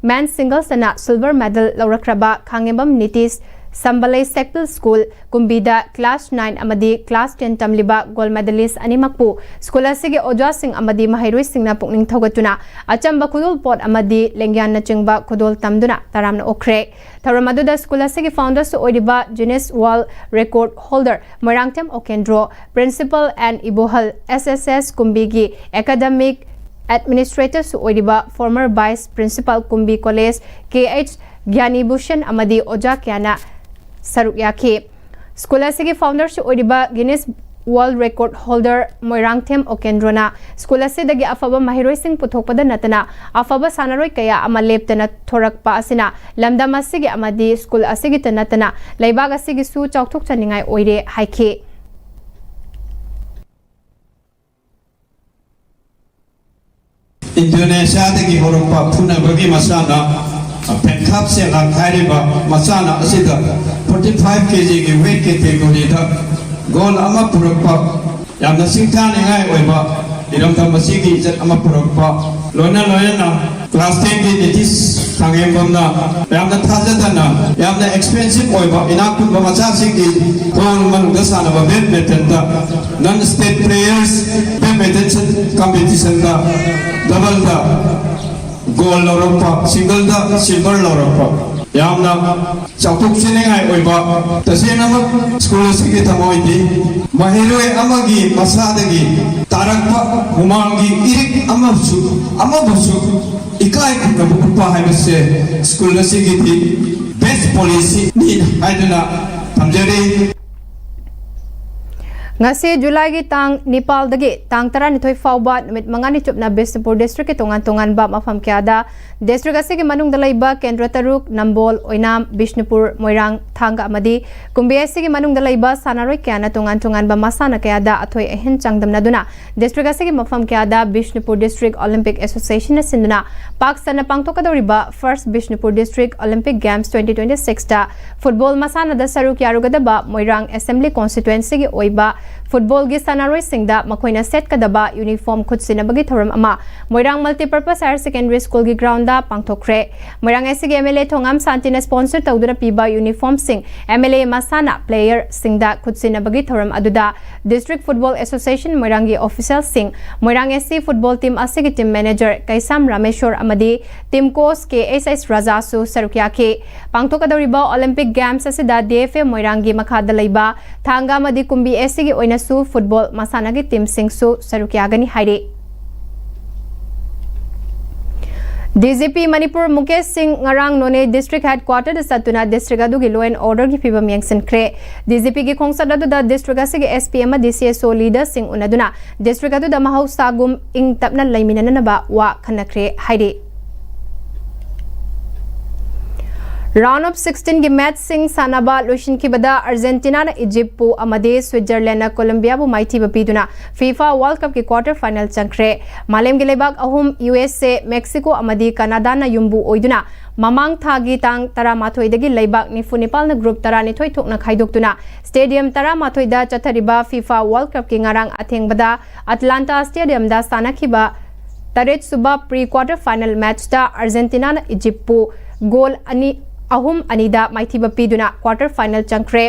men's singlesꯇꯅ silver medal ꯂꯧꯔꯛꯈ꯭ꯔꯕ ꯈꯥꯉꯦꯝꯕꯝ ꯅꯤꯇꯤꯁ ꯁꯝꯕꯂꯩ ꯁꯦꯛꯄꯤꯜ ꯁ꯭ꯀꯨꯜ ꯀꯨꯝꯕꯤꯗ class nine ꯑꯃꯗꯤ class ten ꯇꯝꯂꯤꯕ gold medalist ꯑꯅꯤꯃꯛꯄꯨ ꯁ꯭ꯀꯨꯜ ꯑꯁꯤꯒꯤ ꯑꯣꯖꯥꯁꯤꯡ ꯑꯃꯗꯤ ꯃꯍꯩꯔꯣꯏꯁꯤꯡꯅ ꯄꯨꯛꯅꯤꯡ ꯊꯧꯒꯠꯇꯨꯅ ꯑꯆꯝꯕ ꯈꯨꯗꯣꯜꯄꯣꯠ ꯑꯃꯗꯤ ꯂꯦꯡꯌꯥꯟꯅꯆꯤꯡꯕ ꯈꯨꯗꯣꯜ ꯇꯝꯗꯨꯅ ꯇꯔꯥꯝꯅ ꯑꯣꯛꯈ꯭ꯔꯦ꯫ ꯊꯧꯔꯝ ꯑꯗꯨꯗ ꯁ꯭ꯀꯨꯜ ꯑꯁꯤꯒꯤ founderꯁꯨ ꯑꯣꯏꯔꯤꯕ Guinness World Record holder Moirangthem ꯑꯣꯀꯦꯟꯗ꯭ꯔꯣ, Principal and ꯏꯕꯣꯍꯜ S S S ꯀꯨꯝꯕꯤꯒꯤ academic administratorꯁꯨ ꯑꯣꯏꯔꯤꯕ former vice principal ꯀꯨꯝꯕꯤ college K H ꯒ꯭ꯌꯥꯅꯤꯚꯨꯁꯟ ꯑꯃꯗꯤ ꯑꯣꯖꯥ ꯀꯌꯥꯅ ꯁꯔꯨꯛ ꯌꯥꯈꯤ꯫ ꯁ꯭ꯀꯨꯜ ꯑꯁꯤꯒꯤ founderꯁꯨ ꯑꯣꯏꯔꯤꯕ Guinness World Record holder Moirangthem ꯑꯣꯀꯦꯟꯗ꯭ꯔꯣꯅ ꯁ꯭ꯀꯨꯜ ꯑꯁꯤꯗꯒꯤ ꯑꯐꯕ ꯃꯍꯩꯔꯣꯏꯁꯤꯡ ꯄꯨꯊꯣꯛꯄꯗ ꯅꯠꯇꯅ ꯑꯐꯕ ꯁꯥꯟꯅꯔꯣꯏ ꯀꯌꯥ ꯑꯃ ꯂꯦꯞꯇꯅ ꯊꯣꯔꯛꯄ ꯑꯁꯤꯅ ꯂꯝꯗꯝ ꯑꯁꯤꯒꯤ ꯑꯃꯗꯤ ꯁ꯭ꯀꯨꯜ ꯑꯁꯤꯒꯤꯇ ꯅꯠꯇꯅ ꯂꯩꯕꯥꯛ ꯑꯁꯤꯒꯤꯁꯨ ꯆꯥꯎꯊꯣꯛꯆꯅꯤꯡꯉꯥꯏ ꯑꯣꯏꯔꯦ ꯍꯥꯏꯈꯤ꯫ ꯏꯟꯗꯣꯅꯦꯁꯤꯌꯥꯗꯒꯤ ꯍꯧꯔꯛꯄ ꯐꯨꯅꯕꯒꯤ ꯃꯁꯥꯟꯅ ꯄꯦꯟꯊꯥꯞ ꯁꯦꯂꯥꯛ ꯍꯥꯏꯔꯤꯕ ꯃꯁꯥꯟꯅ ꯑꯁꯤꯗ forty five kgꯒꯤ weight categoryꯗ gold ꯑꯃ ꯄꯨꯔꯛꯄ ꯌꯥꯝꯅ ꯁꯤꯡꯊꯥꯅꯤꯡꯉꯥꯏ ꯑꯣꯏꯕ ꯏꯔꯝꯗꯝ ꯑꯁꯤꯒꯤ ꯏꯖꯠ ꯑꯃ ꯄꯨꯔꯛꯄ ꯂꯣꯏꯅ ꯂꯣꯏꯅꯅ class tenꯒꯤ ꯅꯤꯇꯤꯁ ꯈꯥꯉꯦꯝꯕꯝꯅ ꯌꯥꯝꯅ ꯊꯥꯖꯗꯅ ꯌꯥꯝꯅ expensive ꯑꯣꯏꯕ ꯏꯅꯥꯛ ꯈꯨꯟꯕ ꯃꯆꯥꯁꯤꯡꯒꯤ ꯈꯣꯡ ꯃꯅꯨꯡꯗ ꯁꯥꯟꯅꯕ badmintonꯗ non state players badminton competitionꯗ doubleꯗ gold ꯂꯧꯔꯛꯄ, singleꯗ silver ꯂꯧꯔꯛꯄ ꯌꯥꯝꯅ ꯆꯥꯎꯊꯣꯛꯆꯅꯤꯡꯉꯥꯏ ꯑꯣꯏꯕ ꯇꯁꯦꯡꯅꯃꯛ ꯁ꯭ꯀꯨꯜ ꯑꯁꯤꯒꯤ ꯊꯃꯣꯏꯗꯤ ꯃꯍꯩꯔꯣꯏ ꯑꯃꯒꯤ ꯃꯁꯥꯗꯒꯤ ꯇꯥꯔꯛꯄ ꯍꯨꯃꯥꯡꯒꯤ ꯏꯔꯤꯛ ꯑꯃꯁꯨ ꯑꯃꯕꯨꯁꯨ ꯏꯀꯥꯏ ꯈꯨꯝꯅꯕ ꯎꯠꯄ ꯍꯥꯏꯕꯁꯦ ꯁ꯭ꯀꯨꯜ ꯑꯁꯤꯒꯤꯗꯤ best policyꯅꯤ ꯍꯥꯏꯗꯨꯅ ꯊꯝꯖꯔꯤ꯫ ꯉꯁꯤ ꯖꯨꯂꯥꯏꯒꯤ ꯇꯥꯡ ꯅꯤꯄꯥꯜꯗꯒꯤ ꯇꯥꯡ ꯇꯔꯥꯅꯤꯊꯣꯏ ꯐꯥꯎꯕ ꯅꯨꯃꯤꯠ ꯃꯉꯥꯅꯤ ꯆꯨꯞꯅ ꯕꯤꯁꯅꯨꯄꯨꯔ districtꯀꯤ ꯇꯣꯉꯥꯟ ꯇꯣꯉꯥꯟꯕ ꯃꯐꯝ ꯀꯌꯥꯗ ꯗꯤꯁꯇ꯭ꯔꯤꯛ ꯑꯁꯤꯒꯤ ꯃꯅꯨꯡꯗ ꯂꯩꯕ ꯀꯦꯟꯗ꯭ꯔ ꯇꯔꯨꯛ, ꯅꯝꯕꯣꯜ, ꯑꯣꯏꯅꯥꯝ, ꯕꯤꯁꯅꯨꯄꯨꯔ, ꯃꯣꯏꯔꯥꯡ, ꯊꯥꯡꯒ ꯑꯃꯗꯤ ꯀꯨꯝꯕꯤ ꯑꯁꯤꯒꯤ ꯃꯅꯨꯡꯗ ꯂꯩꯕ ꯁꯥꯟꯅꯔꯣꯏ ꯀꯌꯥꯅ ꯇꯣꯉꯥꯟ ꯇꯣꯉꯥꯟꯕ ꯃꯁꯥꯟꯅ ꯀꯌꯥꯗ ꯑꯊꯣꯏ ꯑꯍꯦꯟ ꯆꯥꯡꯗꯝꯅꯗꯨꯅ ꯗꯤꯁꯇ꯭ꯔꯤꯛ ꯑꯁꯤꯒꯤ ꯃꯐꯝ ꯀꯌꯥꯗ ꯕꯤꯁꯅꯨꯄꯨꯔ ꯗꯤꯁꯇ꯭ꯔꯤꯛ ꯑꯣꯂꯤꯝꯄꯤꯛ ꯑꯦꯁꯣꯁꯤꯌꯦꯁꯟꯅ ꯁꯤꯟꯗꯨꯅ ꯄꯥꯛ ꯁꯟꯅ ꯄꯥꯡꯊꯣꯛꯀꯗꯧꯔꯤꯕ First Bishnupur District Olympic Games twenty twenty-six ꯇ ꯐꯨꯠꯕꯣꯜ ꯃꯁꯥꯟꯅꯗ ꯁꯔꯨꯛ ꯌꯥꯔꯨꯒꯗꯕ ꯃꯣꯏꯔꯥꯡ ꯑꯦꯁꯦꯝꯕ꯭ꯂꯤ ꯀꯣꯟꯁꯇꯤꯇ꯭ꯋꯦꯟꯁꯤꯒꯤ ꯑꯣꯏꯕ ꯐꯨꯠꯕꯣꯜꯒꯤ ꯁꯥꯟꯅꯔꯣꯏꯁꯤꯡꯗ ꯃꯈꯣꯏꯅ ꯁꯦꯠꯀꯗꯕ ꯌꯨꯅꯤꯐꯣꯔꯝ ꯈꯨꯠꯁꯤꯟꯅꯕꯒꯤ ꯊꯧꯔꯝ ꯑꯃ ꯃꯣꯏꯔꯥꯡ ꯃꯜꯇꯤꯄꯔꯄꯁ ꯍꯥꯌꯔ ꯁꯦꯀꯦꯟꯗꯔꯤ ꯁ꯭ꯀꯨꯜꯒꯤ ꯒ꯭ꯔꯥꯎꯟꯗ ꯄꯥꯡꯊꯣꯛꯈ꯭ꯔꯦ꯫ ꯃꯣꯏꯔꯥꯡ ꯑꯦꯁꯤꯒꯤ ꯑꯦꯝ ꯑꯦꯜ ꯑꯦ ꯊꯣꯉꯥꯝ ꯁꯥꯟꯇꯤꯅ ꯁ꯭ꯄꯣꯟꯁꯔ ꯇꯧꯗꯨꯅ ꯄꯤꯕ ꯌꯨꯅꯤꯐꯣꯔꯝꯁꯤꯡ ꯑꯦꯝ ꯑꯦꯜ ꯑꯦ ꯃꯁꯥꯟꯅ ꯄ꯭ꯂꯦꯌꯔꯁꯤꯡꯗ ꯈꯨꯠꯁꯤꯟꯅꯕꯒꯤ ꯊꯧꯔꯝ ꯑꯗꯨꯗ ꯗꯤꯁꯇ꯭ꯔꯤꯛ ꯐꯨꯠꯕꯣꯜ ꯑꯦꯁꯣꯁꯤꯌꯦꯁꯟ ꯃꯣꯏꯔꯥꯡꯒꯤ ꯑꯣꯐꯤꯁꯤꯌꯦꯜꯁꯤꯡ, ꯃꯣꯏꯔꯥꯡ ꯑꯦꯁꯤ ꯐꯨꯠꯕꯣꯜ ꯇꯤꯝ ꯑꯁꯤꯒꯤ ꯇꯤꯝ ꯃꯦꯅꯦꯖꯔ ꯀꯩꯁꯥꯝ ꯔꯥꯃꯦꯁꯣꯔ ꯑꯃꯗꯤ ꯇꯤꯝ ꯀꯣꯆ ꯀꯦ ꯑꯦꯁ ꯑꯦꯁ ꯔꯥꯖꯥꯁꯨ ꯁꯔꯨꯛ ꯌꯥꯈꯤ꯫ ꯄꯥꯡꯊꯣꯛꯀꯗꯧꯔꯤꯕ ꯑꯣꯂꯤꯝꯄꯤꯛ ꯒꯦꯝꯁ ꯑꯁꯤꯗ ꯗꯤ ꯑꯦꯐ ꯑꯦ ꯃꯣꯏꯔꯥꯡꯒꯤ ꯃꯈꯥꯗ ꯂꯩꯕ ꯊꯥꯡꯒ ꯑꯃꯗꯤ ꯀꯨꯝꯕꯤ ꯑꯦꯁꯤꯒꯤ ꯑꯣꯏꯅꯁꯨ ꯐꯨꯠꯕꯣꯜ ꯃꯁꯥꯟꯅꯒꯤ ꯇꯤꯝꯁꯤꯡꯁꯨ ꯁꯔꯨꯛ ꯌꯥꯒꯅꯤ ꯍꯥꯏꯔꯤ꯫ D G P Manipur Mukesh ꯁꯤꯡ ꯉꯔꯥꯡ ꯅꯣꯅꯦ ꯗꯤꯁꯇ꯭ꯔꯤꯛ ꯍꯦꯗꯀ꯭ꯋꯥꯇꯔꯗ ꯆꯠꯇꯨꯅ ꯗꯤꯁꯇ꯭ꯔꯤꯛ ꯑꯗꯨꯒꯤ law and order ꯒꯤ ꯐꯤꯕꯝ ꯌꯦꯡꯁꯤꯟꯈ꯭ꯔꯦ꯫ ꯗꯤ ꯖꯤ ꯄꯤ ꯒꯤ ꯈꯣꯡꯆꯠ ꯑꯗꯨꯗ ꯗꯤꯁꯇ꯭ꯔꯤꯛ ꯑꯁꯤꯒꯤ ꯑꯦꯁ ꯄꯤ ꯑꯃꯗꯤ ꯁꯤ ꯑꯦꯁ ꯑꯣ ꯂꯤꯗꯔꯁꯤꯡ ꯎꯅꯗꯨꯅ ꯗꯤꯁꯇ꯭ꯔꯤꯛ ꯑꯗꯨꯗ ꯃꯍꯧꯁꯥꯒꯨꯝ ꯏꯪ ꯇꯞꯅ ꯂꯩꯃꯤꯟꯅꯅꯕ ꯋꯥ ꯈꯟꯅꯈ꯭ꯔꯦ ꯍꯥꯏꯔꯤ꯫ Round of sixteen ꯒꯤ ꯃꯦꯆꯁꯤꯡ ꯁꯥꯟꯅꯕ ꯂꯣꯏꯁꯤꯟꯈꯤꯕꯗ ꯑꯥꯔꯖꯦꯟꯇꯤꯅꯥꯅ ꯏꯖꯤꯞꯄꯨ ꯑꯃꯗꯤ ꯁ꯭ꯋꯤꯠꯖꯔꯂꯦꯟꯗꯅ ꯀꯣꯂꯝꯕꯤꯌꯥꯕꯨ ꯃꯥꯏꯊꯤꯕ ꯄꯤꯗꯨꯅ ꯐꯤꯐꯥ ꯋꯥꯔꯜꯗ ꯀꯞꯀꯤ ꯀ꯭ꯋꯥꯔꯇꯔ ꯐꯥꯏꯅꯦꯜ ꯆꯪꯈ꯭ꯔꯦ꯫ ꯃꯥꯂꯦꯝꯒꯤ ꯂꯩꯕꯥꯛ ꯑꯍꯨꯝ, ꯌꯨ ꯑꯦꯁ ꯑꯦ, ꯃꯦꯛꯁꯤꯀꯣ ꯑꯃꯗꯤ ꯀꯅꯥꯗꯥꯅ ꯌꯨꯝꯕꯨ ꯑꯣꯏꯗꯨꯅ ꯃꯃꯥꯡ ꯊꯥꯒꯤ ꯇꯥꯡ ꯇꯔꯥꯃꯥꯊꯣꯏꯗꯒꯤ ꯂꯩꯕꯥꯛ ꯅꯤꯐꯨ ꯅꯤꯄꯥꯜꯅ ꯒ꯭ꯔꯨꯞ ꯇꯔꯥꯅꯤꯊꯣꯏ ꯊꯣꯛꯅ ꯈꯥꯏꯗꯣꯛꯇꯨꯅ ꯁ꯭ꯇꯦꯗꯤꯌꯝ ꯇꯔꯥꯃꯥꯊꯣꯏꯗ ꯆꯠꯊꯔꯤꯕ ꯐꯤꯐꯥ ꯋꯥꯔꯜꯗ ꯀꯞꯀꯤ ꯉꯔꯥꯡ ꯑꯊꯦꯡꯕꯗ ꯑꯇꯂꯥꯟꯇꯥ ꯁ꯭ꯇꯦꯗꯤꯌꯝꯗ ꯁꯥꯟꯅꯈꯤꯕ ꯇꯔꯦꯠ ꯁꯨꯕ ꯄ꯭ꯔꯤ ꯀ꯭ꯋꯥꯔꯇꯔ ꯐꯥꯏꯅꯦꯜ ꯃꯦꯆꯇ ꯑꯥꯔꯖꯦꯟꯇꯤꯅꯥꯅ ꯏꯖꯤꯞꯄꯨ ꯒꯣꯜ ꯑꯅꯤ, ꯑꯍꯨꯝ ꯑꯅꯤꯗ ꯃꯥꯏꯊꯤꯕ ꯄꯤꯗꯨꯅ ꯀ꯭ꯋꯥꯔꯇꯔ ꯐꯥꯏꯅꯦꯜ ꯆꯪꯈ꯭ꯔꯦ꯫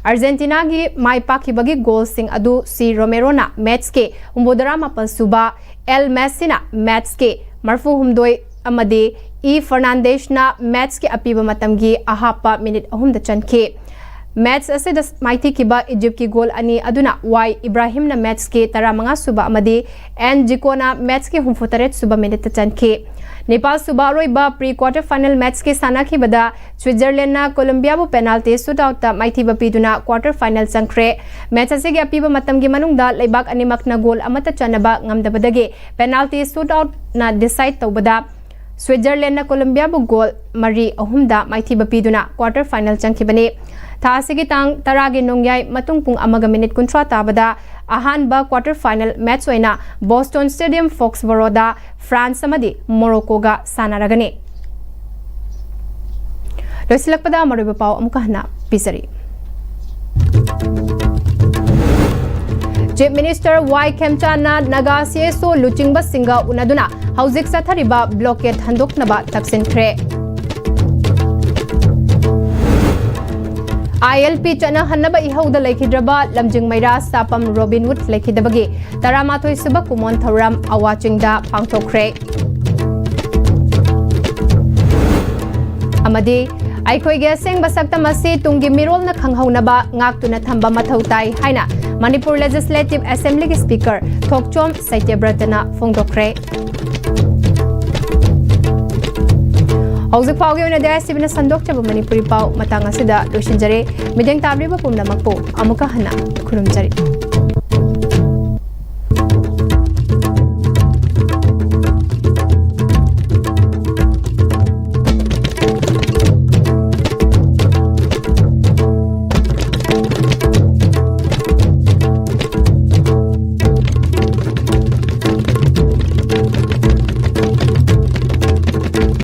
ꯑꯥꯔꯖꯦꯟꯇꯤꯅꯥꯒꯤ ꯃꯥꯏ ꯄꯥꯛꯈꯤꯕꯒꯤ ꯒꯣꯜꯁꯤꯡ ꯑꯗꯨ ꯁꯤ ꯔꯣꯃꯦꯔꯣꯅ ꯃꯦꯆꯀꯤ ꯍꯨꯝꯐꯨꯇꯔꯥ ꯃꯥꯄꯜ ꯁꯨꯕ, ꯑꯦꯜ ꯃꯦꯁꯤꯅ ꯃꯦꯆꯀꯤ ꯃꯔꯐꯨ ꯍꯨꯝꯗꯣꯏ ꯑꯃꯗꯤ ꯏ ꯐꯔꯅꯥꯟꯗꯦꯁꯅ ꯃꯦꯆꯀꯤ ꯑꯄꯤꯕ ꯃꯇꯝꯒꯤ ꯑꯍꯥꯞꯄ ꯃꯤꯅꯤꯠ ꯑꯍꯨꯝꯗ ꯆꯟꯈꯤ꯫ ꯃꯦꯆ ꯑꯁꯤꯗ ꯃꯥꯏꯊꯤꯈꯤꯕ ꯏꯖꯤꯞꯀꯤ ꯒꯣꯜ ꯑꯅꯤ ꯑꯗꯨꯅ ꯋꯥꯏ ꯏꯕ꯭ꯔꯥꯍꯤꯝꯅ ꯃꯦꯆꯀꯤ ꯇꯔꯥꯃꯉꯥ ꯁꯨꯕ ꯑꯃꯗꯤ ꯑꯦꯟ ꯖꯤꯀꯣꯅ ꯃꯦꯆꯀꯤ ꯍꯨꯝꯐꯨꯇꯔꯦꯠ ꯁꯨꯕ ꯃꯤꯅꯤꯠꯇ ꯆꯟꯈꯤ꯫ ꯅꯤꯄꯥꯜ ꯁꯨꯕ ꯑꯔꯣꯏꯕ ꯄ꯭ꯔꯤ ꯀ꯭ꯋꯥꯔꯇꯔ ꯐꯥꯏꯅꯦꯜ ꯃꯦꯆꯀꯤ ꯁꯥꯟꯅꯈꯤꯕꯗ ꯁ꯭ꯋꯤꯠꯖꯔꯂꯦꯟꯗꯅ ꯀꯣꯂꯝꯕꯤꯌꯥꯕꯨ ꯄꯦꯅꯥꯜꯇꯤ ꯁꯨꯠꯑꯥꯎꯠꯇ ꯃꯥꯏꯊꯤꯕ ꯄꯤꯗꯨꯅ ꯀ꯭ꯋꯥꯔꯇꯔ ꯐꯥꯏꯅꯦꯜ ꯆꯪꯈ꯭ꯔꯦ꯫ ꯃꯦꯆ ꯑꯁꯤꯒꯤ ꯑꯄꯤꯕ ꯃꯇꯝꯒꯤ ꯃꯅꯨꯡꯗ ꯂꯩꯕꯥꯛ ꯑꯅꯤꯃꯛꯅ ꯒꯣꯜ ꯑꯃꯠꯇ ꯆꯟꯅꯕ ꯉꯝꯗꯕꯗꯒꯤ ꯄꯦꯅꯥꯜꯇꯤ ꯁꯨꯠꯑꯥꯎꯠꯅ ꯗꯤꯁꯥꯏꯗ ꯇꯧꯕꯗ ꯁ꯭ꯋꯤꯠꯖꯔꯂꯦꯟꯗꯅ ꯀꯣꯂꯝꯕꯤꯌꯥꯕꯨ ꯒꯣꯜ ꯃꯔꯤ ꯑꯍꯨꯝꯗ ꯃꯥꯏꯊꯤꯕ ꯄꯤꯗꯨꯅ ꯀ꯭ꯋꯥꯔꯇꯔ ꯐꯥꯏꯅꯦꯜ ꯆꯪꯈꯤꯕꯅꯤ꯫ ꯊꯥ ꯑꯁꯤꯒꯤ ꯇꯥꯡ ꯇꯔꯥꯒꯤ ꯅꯣꯡꯌꯥꯏ ꯃꯇꯨꯡ ꯄꯨꯡ ꯑꯃꯒ ꯃꯤꯅꯤꯠ ꯀꯨꯟꯊ꯭ꯔꯥ ꯇꯥꯕꯗ ꯑꯍꯥꯟꯕ ꯀ꯭ꯋꯥꯔꯇꯔ ꯐꯥꯏꯅꯦꯜ ꯃꯦꯆ ꯑꯣꯏꯅ ꯕꯣꯁꯇꯣꯟ ꯁ꯭ꯇꯦꯗꯤꯌꯝ ꯐꯣꯛꯁꯕꯣꯔꯣꯗ ꯐ꯭ꯔꯥꯟꯁ ꯑꯃꯗꯤ ꯃꯣꯔꯣꯀꯣꯒ ꯁꯥꯟꯅꯔꯒꯅꯤ꯫ ꯂꯣꯏꯁꯤꯜꯂꯛꯄꯗ ꯃꯔꯨꯑꯣꯏꯕ ꯄꯥꯎ ꯑꯃꯨꯛꯀ ꯍꯟꯅ ꯄꯤꯖꯔꯤ꯫ ꯆꯤꯐ ꯃꯤꯅꯤꯁꯇꯔ ꯋꯥꯏ ꯈꯦꯝꯆꯥꯟꯅ ꯅꯥꯒꯥ ꯁꯤ ꯑꯦꯁ ꯑꯣ ꯂꯨꯆꯤꯡꯕꯁꯤꯡꯒ ꯎꯅꯗꯨꯅ ꯍꯧꯖꯤꯛ ꯆꯠꯊꯔꯤꯕ ꯕ꯭ꯂꯣꯀꯦꯠ ꯍꯟꯗꯣꯛꯅꯕ ꯇꯛꯁꯤꯟꯈ꯭ꯔꯦ꯫ ꯑꯥꯏ ꯑꯦꯜ ꯄꯤ ꯆꯠꯅꯍꯟꯅꯕ ꯏꯍꯧꯗ ꯂꯩꯈꯤꯗ꯭ꯔꯕ ꯂꯝꯖꯤꯡ ꯃꯩꯔꯥ ꯁꯥꯄꯝ ꯔꯣꯕꯤꯟ ꯋꯨꯗ ꯂꯩꯈꯤꯗꯕꯒꯤ ꯇꯔꯥꯃꯥꯊꯣꯏ ꯁꯨꯕ ꯀꯨꯃꯣꯟ ꯊꯧꯔꯝ ꯑꯋꯥ ꯆꯤꯡꯗ ꯄꯥꯡꯊꯣꯛꯈ꯭ꯔꯦ꯫ ꯑꯃꯗꯤ ꯑꯩꯈꯣꯏꯒꯤ ꯑꯁꯦꯡꯕ ꯁꯛꯇꯝ ꯑꯁꯤ ꯇꯨꯡꯒꯤ ꯃꯤꯔꯣꯜꯅ ꯈꯪꯍꯧꯅꯕ ꯉꯥꯛꯇꯨꯅ ꯊꯝꯕ ꯃꯊꯧ ꯇꯥꯏ ꯍꯥꯏꯅ ꯃꯅꯤꯄꯨꯔ ꯂꯦꯖꯤꯁꯂꯦꯇꯤꯚ ꯑꯦꯁꯦꯝꯕ꯭ꯂꯤꯒꯤ ꯁ꯭ꯄꯤꯀꯔ ꯊꯣꯛꯆꯣꯝ ꯁꯇ꯭ꯌꯕ꯭ꯔꯇꯅ ꯐꯣꯡꯗꯣꯛꯈ꯭ꯔꯦ꯫ ꯍꯧꯖꯤꯛ ꯐꯥꯎꯒꯤ ꯑꯣꯏꯅꯗꯤ ꯑꯥꯏ ꯑꯦꯁ ꯇꯤ ꯚꯤꯅ ꯁꯟꯗꯣꯛꯆꯕ ꯃꯅꯤꯄꯨꯔꯤ ꯄꯥꯎ ꯃꯇꯥꯡ ꯑꯁꯤꯗ ꯂꯣꯏꯁꯤꯟꯖꯔꯦ꯫ ꯃꯤꯠꯌꯦꯡ ꯇꯥꯕꯤꯔꯤꯕ ꯄꯨꯝꯅꯃꯛꯄꯨ ꯑꯃꯨꯛꯀ ꯍꯟꯅ ꯈꯨꯔꯨꯝꯖꯔꯤ꯫